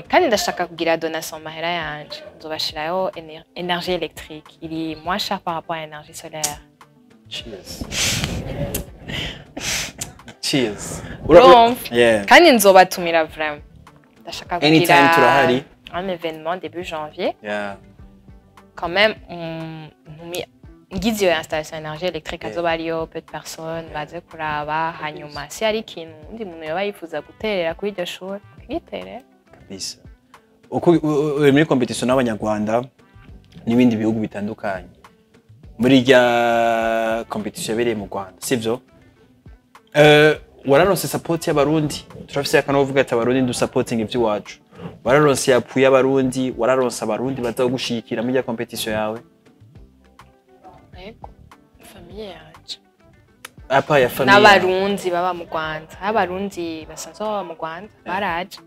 B: Kandi ndashaka kugira donation mahera yanje, nzobashirayo énergie électrique, iri moins cher par rapport à énergie solaire.
A: Cheers, cheers.
B: Urumva?
A: Yeah.
B: Kandi nzobatumira vraiment, ndashaka
A: Anytime,
B: kugira
A: turahari.
B: un événement début janvier. Quand même, ngize iyo installation énergie électrique, azoba ariyo peu de personnes baze kuraba, hanyuma si hari ikintu undi muntu yoba yifuza guterera kuri iryo shuri, akagiterera.
A: Kabisa. Uko uri muri competition n'abanyarwanda n'ibindi bihugu bitandukanye muri rya competition yabereye mu Rwanda, sivyo? Wararonse support y'abarundi. Turafise akantu uvuga ati: "Abarundi ndu-supporting ivy'iwacu." Wararonse appui y'abarundi? Wararonse abarundi baza kugushigikira muri rya competition yawe?
B: Yego, famille yanje.
A: Apa ya famille.
B: N'abarundi baba mu Rwanda, abarundi basanzwe baba mu Rwanda baraje.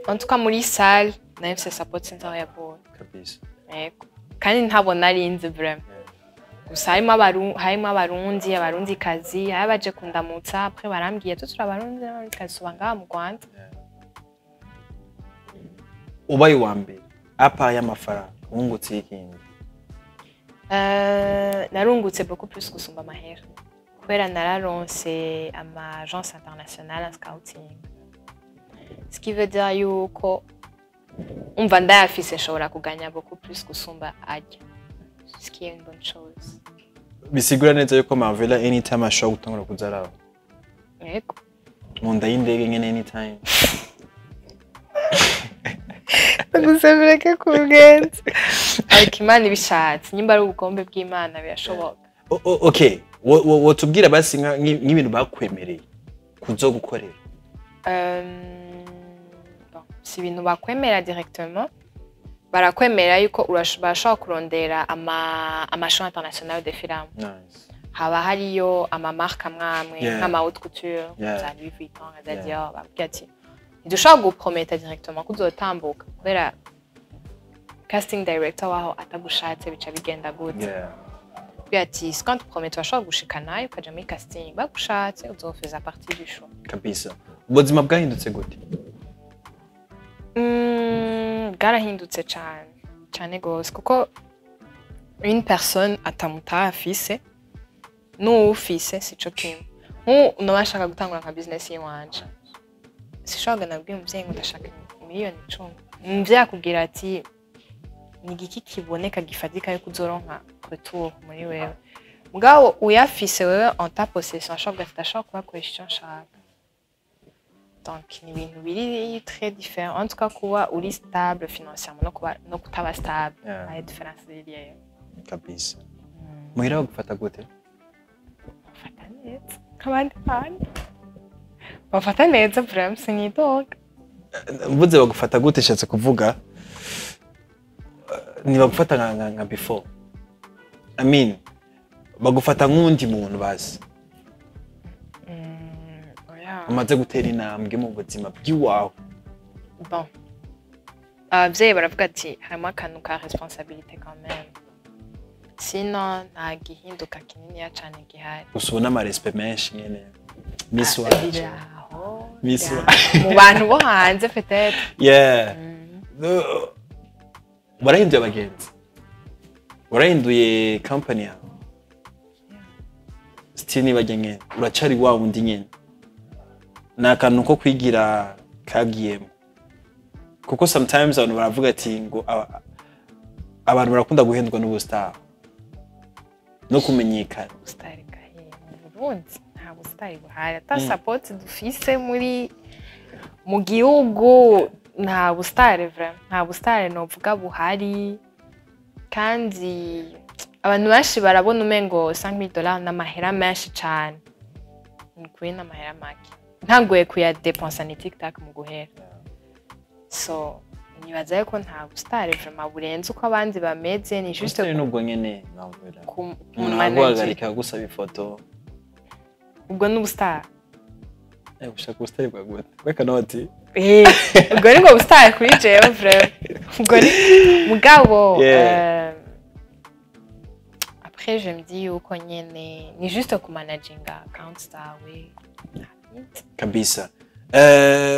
B: En tout cas muri salle nayo mfise support, sinzi aho yavuye. Yego, kandi ntabwo nari nzi vraiment. Gusa harimo abarundi, abarundikazi, hari abaje kundamutsa, après barambwiye tu turi abarundi n'abarundikazi tuba ngaha mu Rwanda.
A: Ubaye uwa mbere, apa y'amafaranga, wungutse ikindi?
B: Narungutse beaucoup plus gusumba amahera, kubera nararonse ama agence internationale en scouting, ce qui veut dire yuko umva ndayafise nshobora kuganya beaucoup plus gusumba arya, ce qui est une bonne chose.
A: Bisigura neza yuko Marvela anytime ashobora gutangura kuza araba
B: Yego.
A: Mu nda y'indege nyene anytime.
B: Gusa bireke kugenza, ariko Imana ibishatse, nyimba ari ubugombe bw'Imana, birashoboka.
A: Okay, wotubwira basi nk'ibintu bakwemereye kuzogukorera?
B: Bon, si ibintu bakwemera directement, barakwemera yuko barashobora kurondera ama show international de film. Haba hariyo ama marques amwe amwe nk'ama haute couture, za Louis Vuitton, nka za Dior, bakubwira ati ntidushobora guprometa directement ko uzotambuka, kubera casting director waho atagushatse bica bigenda gute? Bakubwira ati si quand tuprometa, urashobora gushikanayo ukaja muri casting, bagushatse uzofeza partie du show.
A: Kabisa. Ubuzima bwahindutse gute?
B: Bwarahindutse cane cane gose, kuko une personne atamutaha afise n'uwufise sico kimwe. Nk'ubu noba nshaka gutangura nka business yiwanje, sishobora nabwiye umuvyeyi ngo ndashaka miliyoni 10. Umuvyeyi akubwira ati ni igiki kiboneka gifatika yuko uzoronka retour muri wewe? Mugabo uyafise wewe en ta possession, ashobora kuvuga ati ndashobora kubakoresha icyo nshaka. Donc ni ibintu biri très différent. En tout cas, kuba uri stable financièrement no kuba no kutaba stable, hari différence ziriyo.
A: Kabisa. Muhira bagufata gute?
B: Bafata neza nk'abandi bantu, bafata neza vraiment, sinidoga.
A: Mvuze bagufata gute, nshatse kuvuga ntibagufata nka before, I mean bagufata nk'uwundi muntu bazi
B: Oya.
A: umaze gutera intambwe mu buzima bw'iwawe.
B: Bon, abavyeyi baravuga ati harimo akantu ka responsabilité quand même, sinon nta gihinduka kininiya cane gihari.
A: Gusa ubona amarespect menshi nyene, miss wacu.
B: Biraho.
A: Miss
B: Biraho. Mu bantu bo hanze peut-être.
A: Yeah. Warahinduye abagenzi, warahinduye company yawe, still nibajya nyene uracari wa wundi nyene. Ni akantu ko kwigira kagiyemo, kuko sometimes abantu baravuga ati ngo abantu barakunda guhendwa n'ubustar no kumenyekana.
B: Ubusitari bwahiye mu Burundi, nta busitari buhari, ata support dufise muri mu gihugu. Nta busitari vraiment, nta busitari novuga buhari. Kandi abantu benshi barabona umengo 5000 dollars n'amahera menshi cane. Ni ukuri n'amahera make, ntanguye kuyadepensa ni tiktak mu guhera. So nibaza yuko nta busitari vraiment burenze uko abandi bameze, ni juste
A: Ubusitari nubwo nyene navuga umuntu
B: manager.
A: aguhagarika agusaba ifoto.
B: Ubwo ni ubusitari.
A: Ushaka ubusitari bwa gute? Reka noti.
B: Ubwo ni bwo busitari kuri jewe vraiment, ubwo ni mugabo. Après je me dis yuko nyene ni juste kumanaginga account zawe.
A: Kabisa.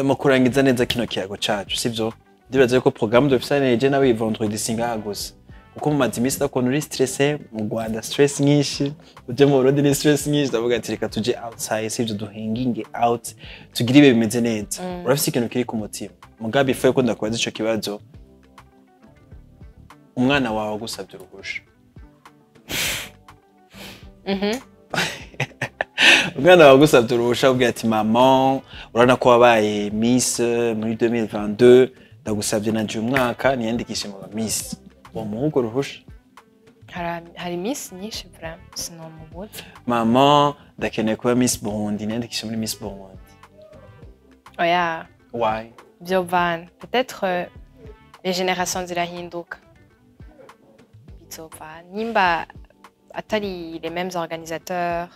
A: Mu kurangiza neza kino kiyago cacu, sivyo, ndibaza yuko programme dufisane je nawe vendredi singaha gusa, kuko mumaze iminsi ndakubona uri stressé mu Rwanda, stress nyinshi, uje mu Burundi ni stress nyinshi. Ndavuga ati reka tuje outside, sivyo, duhinginge out, tugire ibihe bimeze neza. Urafise ikintu kiri ku mutima? Mugabe ifu yuko ndakubaza ico kibazo, umwana wawe agusabye uruhusha, umwana wawe agusabye uruhusha, ubwira ati: "Mama, urabona ko wabaye miss muri 2022, ndagusabye nanje uyu mwaka niyandikishe mu ba miss", uwo muha uruhusha?
B: Hari iminsi nyinshi vraiment, sinomubuza.
A: "Mama, ndakeneye kuba Miss Burundi, niyandikishe muri Miss Burundi."
B: Oya.
A: Why?
B: Vyovana peut-être, les générations zirahinduka, bizovana nimba atari les mêmes organisateurs,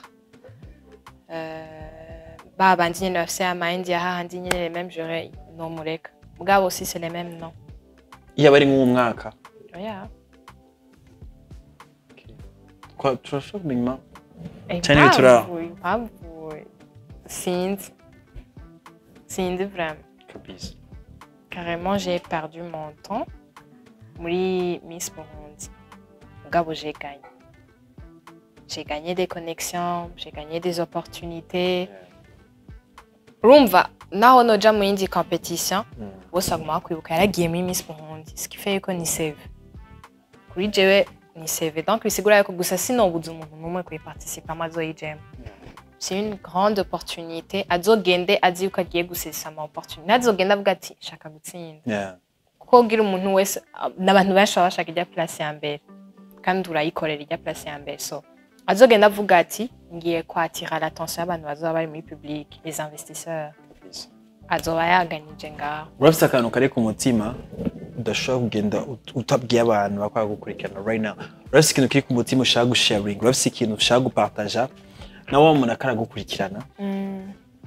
B: ba bandi nyene bafise ya mind ya hahandi nyene, les mêmes jurés, nomureka. Mugabo si c'est les mêmes, non.
A: Iyo aba ari nk'uwo mwaka?
B: Oya.
A: Turashobora kumenya impamvu? Cyane bituraba.
B: Impamvu sinzi vraiment.
A: Kabisa.
B: Carrément, j'ai perdu mon temps muri Miss Burundi. Mugabo j'ai gagné des connexions, j'ai gagné des opportunités. Urumva naho noja mu yindi compétition, bose baguma bakwibuka yaragiye muri Miss Burundi, ce qui fait yuko ni CV kuri jewe, ni CV. Donc bisigura yuko gusa sinobuza umuntu n'umwe kuyiparticipamo, azoyijemo, c'est une grande opportunité. Azogende azi yuko agiye gusesa ama opportunité, ntazogende avuga ati shaka gutsinda, kuko ugira umuntu wese n'abantu benshi baba bashaka ijya place ya mbere, kandi urayikorera ijya place ya mbere. So azogenda avuga ati ngiye kwatira l'attention y'abantu bazoba bari muri public, les investisseurs, azoba yaganije ngaho.
A: Urafise akantu kari ku mutima udashobora kugenda utabwiye abantu bakora gukurikirana right now? Urafise ikintu kiri ku mutima ushaka gusharinga? Urafise ikintu ushaka gupartaja na wa muntu akaragukurikirana,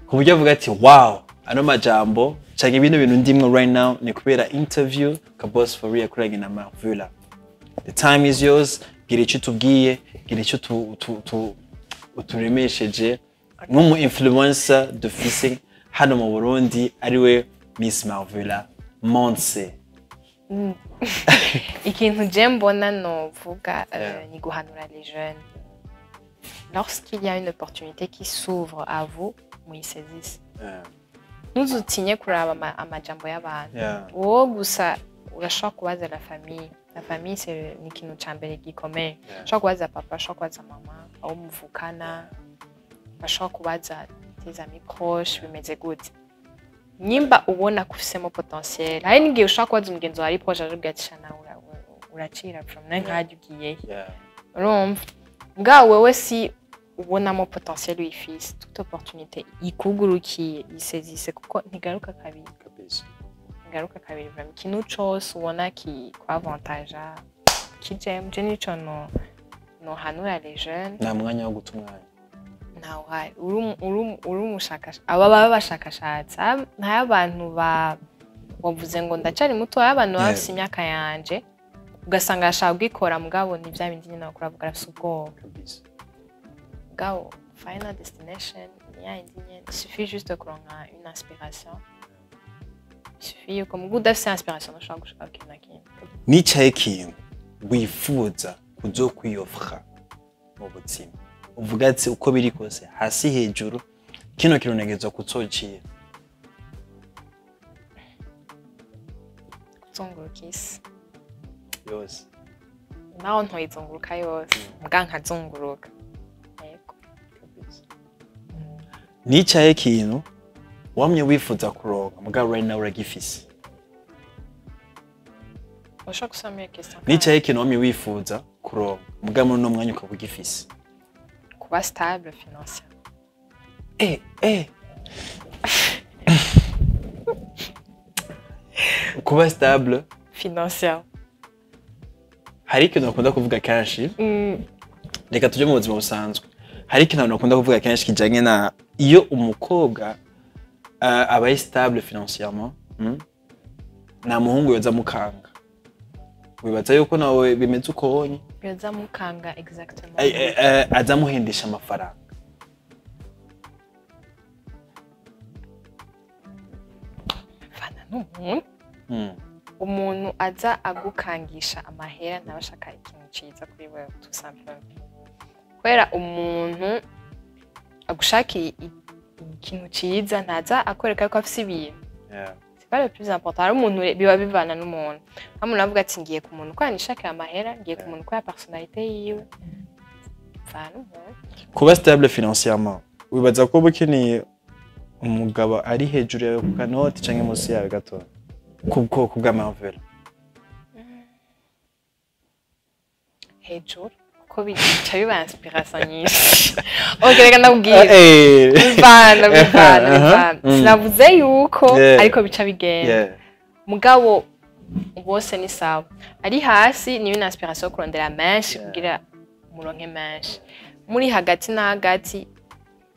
A: ku buryo avuga ati: "Wow, ano majambo canke bino bintu ndimwo right now ni kubera interview Kaboss for real yakoranye na Marvula"? The time is yours. Gira icyo utubwiye, gira icyo uturemesheje nk'umu influencer dufise hano mu Burundi, ariwe Miss Marvula Monse.
B: Ikintu je mbona novuga, ni guhanura les jeunes: lorsqu'il y a une opportunité qui s'ouvre à vous, muyisaisisse. Ntuzutinye kuraba amajambo y'abantu. Wowe gusa urashobora kubaza la famille. La famille, c'est ni ikintu ca mbere gikomeye. Ushobora kubaza papa, ushobora kubaza mama, abo muvukana, bashobora kubaza tes amis proches bimeze gute. Nyimba ubona ko ufisemo potentiel, hari n'igihe ushobora kubaza umugenzi wawe ari proche, aje ati shana uracira from nawe nkajya ugiyehe. Urumva bwa wewe si ubonamo potentiel uyifise, toute opportunité ikugurukiye yisezise, kuko ntigaruka kabiri. Ntigaruka kabiri vraiment. Ikintu cose ubona kikwavantage kijemo, je nico no nohanura les jeunes.
A: Nta mwanya wo guta umwanya.
B: Ntawuhari. Uri umushakashatsi, aba baba bashakashatsi ntayo abantu ba wavuze ngo ndacari muto, abantu baba bafise imyaka yanje ugasanga arashaka kwikora, mugabo ni bya bindi nyine bakora bavuga arafise ubwoba. Mugabo final destination ni ya yindi nyene, il suffit juste kuronka une inspiration, il suffit yuko muga udafise inspiration ntushobora gushika ku kintu na kimwe.
A: Nicaye ikintu wifuza kuzokwiyofra mu buzima, uvuga ati uko biri kose hasi hejuru kino kintu ntegerezwa kuzocira.
B: Kuzunguruka isi
A: yose.
B: Naho ntoyizunguruka yose, muga nkazunguruka. Yego.
A: Nicaye ikintu wamye wifuza kuronka mugabo right now uragifise.
B: Ushobora gusoma iyo question?
A: Nicaye ikintu wamye wifuza kuronka mugabo muri uno mwanya ukaba ugifise.
B: Kuba stable financièrement.
A: Kuba stable
B: financièrement.
A: Hari ikintu bakunda kuvuga kenshi, reka tujye mu buzima busanzwe, hari ikintu abantu bakunda kuvuga kenshi kijanye na iyo umukobwa abaye stable financièrement, nta muhungu yoza mukanga. Wibaza yuko nawe bimeze uko wonye?
B: Yoza mukanga exactement.
A: Aza muhendesha amafaranga.
B: Fana n'umuntu. Umuntu aza agukangisha amahera ntabashaka ikintu ciza kuri wewe, tout simplement. Kubera umuntu agushakiye ikintu ciza ntaza akwereka ko afise ibintu. C'est pas le plus important. Hari umuntu biba bivana n'umuntu. Hari umuntu avuga ati ngiye ku muntu ko yanishakira amahera, ngiye ku muntu ko ya personnalité yiwe. Bivana n'umuntu.
A: Kuba stable financièrement, wibaza ko ukeneye umugabo ari hejuru yawe ku kanoti canke munsi yawe gato? Ku bwoko bw'amavera.
B: Hejuru kuko bica biba inspiration nyinshi. Ok, reka ndakubwira. Bivana, bivana, bivana. Sinavuze yuko ariko bica bigenda. Mugabo bose ni sawa. Ari hasi ni une inspiration yo kurondera menshi kugira muronke menshi. Muri hagati na hagati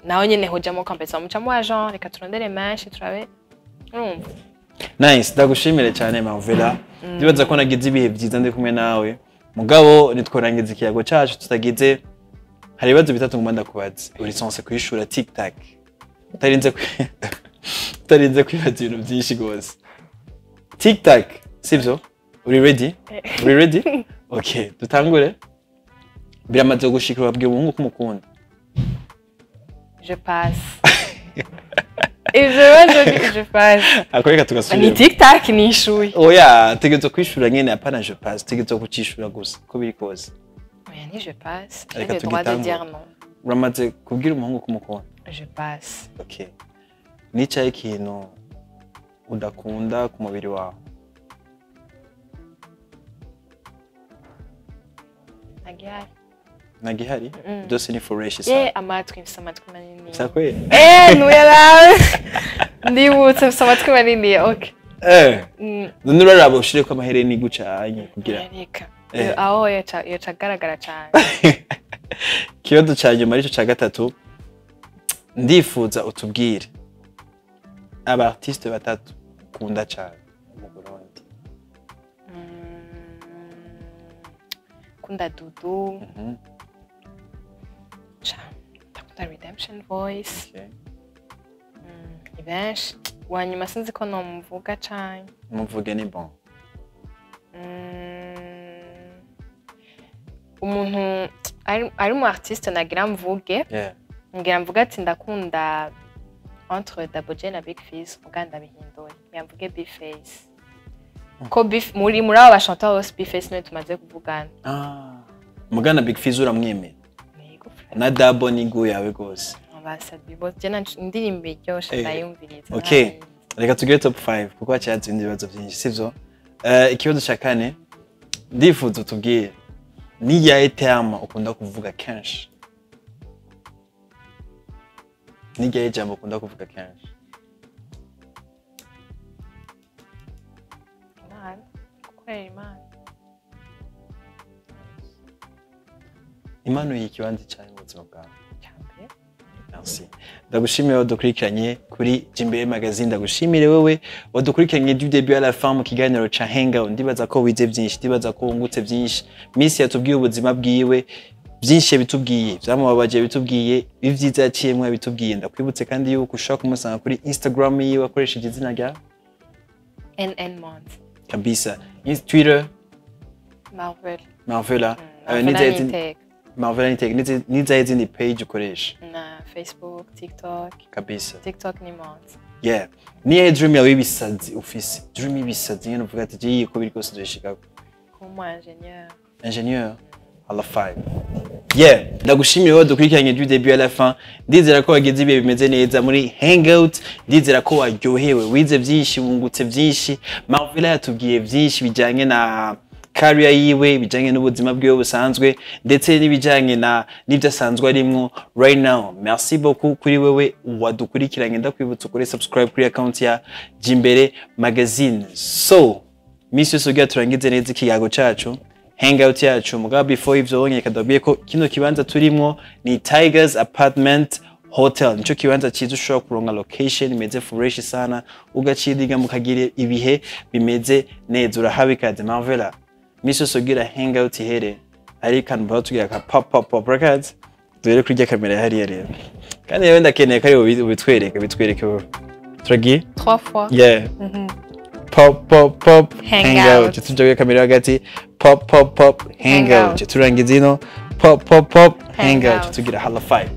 B: naho nyene hojamo competition muca mu agent, reka turondere menshi turabe. Urumva?
A: Nice, ndagushimire cyane Marvela. Ndibaza ko nagize ibihe byiza ndi kumwe nawe. Mugabo nitworangiza ikiyago cyacu tutagize, hari ibibazo bitatu ngomba ndakubaza. Uri censé kwishura tic tac. Utarinze kwibaza ibintu byinshi gose. Tic tac, sivyo? Uri ready? Uri ready? Okay, dutangure. Biramaze gushikira wabwiye umuhungu ko umukunda.
B: Je passe. Ivyo bibazo je passe.
A: Akoreka tugasubira.
B: Ni tic tac nishuye.
A: Oya, tegerezwa kwishura nyene, apana je passe, tegerezwa kucishura gusa ko biri kose.
B: Oya, ni je passe. J'ai
A: Reka
B: le droit de
A: tugitangure.
B: dire non.
A: Uramaze kubwira umuhungu ko umukunda?
B: Je passe.
A: Okay. Nicaye ikintu udakunda ku mubiri wawe.
B: Ntagihari.
A: Ntagihari? Byose ni fresh
B: Ye
A: sana.
B: amatwi, mfise amatwi manini.
A: Sakwe?
B: Nuyarabe. Ndibutse mfise amatwi manini, okay.
A: None uraraba ushireko amahereni gucanye kugira.
B: Reka. Aho yoca agaragara cane.
A: Ikibazo ca nyuma arico ca gatatu, ndifuza utubwire aba artiste batatu ukunda cane mu Burundi.
B: Kunda Dudu. Ndakunda Redemption Voice. Ni benshi. Uwanyuma sinzi ko nomuvuga cane.
A: Muvuge ni bon.
B: Umuntu ari umu artiste nagira mvuge. Ngira mvuge ati ndakunda entre Double J na Big Fizz, muga ndabihinduye. Ngira mvuge Big Face. Ko muri aba bachanteur bose Big Face niwe tumaze kuvugana.
A: Mugana Big Fizz uramwemera?
B: Yego.
A: Na Double ni goût yawe gose.
B: Basabi bose je indirimbo iryoshe ndayumviriza.
A: Okay. Reka tugire top 5 kuko hacaza ibindi bibazo byinshi, sivyo? Ikibazo cya kane, ndifuza utubwire ni iyahe terme ukunda kuvuga kenshi, ni iyahe jambo ukunda kuvuga kenshi?
B: Imana, gukorera Imana.
A: Imana uyiha ikibanza cyane mu buzima bwawe?
B: Cyambere.
A: Merci. Ndagushimire wadukurikiranye kuri Jimbere Magazine, ndagushimire wewe wadukurikiranye du début à la fin mu kiganiro ca Hangout. Ndibaza ko wize byinshi, ndibaza ko wungutse byinshi. Miss yatubwiye ubuzima bwiwe, byinshi yabitubwiye, byamubabaje bitubwiye, ibyiza yaciyemwo yabitubwiye. Ndakwibutse kandi yuko ushobora kumusanga kuri Instagram yiwe akoresheje izina rya
B: NN Mont.
A: Kabisa. Twitter?
B: Marvel.
A: Marvela.
B: Marvela Niteka.
A: Marvela Niteka. Nizahe zindi page ukoresha?
B: Na Facebook, TikTok.
A: Kabisa.
B: TikTok ni Mont.
A: Yeah. Niyahe dream yawe y'ibisazi ufise? Dream y'ibisazi nyene uvuga ati jewe ko biri kose nzoyishikako.
B: Kuba umu ingénieur.
A: Ingénieur. À la five. Yeah, ndagushimire wowe dukurikiranye du début à la fin. Ndizera ko wagize ibihe bimeze neza muri Hangout, ndizera ko waryohewe, wize byinshi, wungutse byinshi. Marvela yatubwiye byinshi bijyanye na career yiwe, bijyanye n'ubuzima bwiwe busanzwe, ndetse n'ibijyanye na n'ibyo asanzwe arimwo right now. Merci beaucoup kuri wewe wadukurikiranye, ndakwibutsa ukore subscribe kuri account ya Jimbere Magazine. So, misi yose kugira turangize neza ikiyago cacu, hangout yacu, mugabo before ivyo wonye kadabwiye ko kino kibanza turimwo ni Tigers Apartment Hotel. Nico kibanza cyiza ushobora kuronka location imeze fresh sana, ugacidiga mukagira ibihe bimeze neza. Urahawe ikaze, Marvela. Misi yose kugira hangout ihere ari kantu baba tugira ka pop pop pop records, duhere kuri rya kamera hariya rero, kandi rero ndakeneye ko ari ubitwereke, bitwereke wowe. Turagiye.
B: Trois fois.
A: Yeah. Pop pop pop.
B: Hangout.
A: Hangout. Tuja kuri kamera hagati, pop pop pop, hangout.
B: Hangout.
A: Turangiza ino, pop pop pop, hangout.
B: Hangout.
A: Tugira hala five.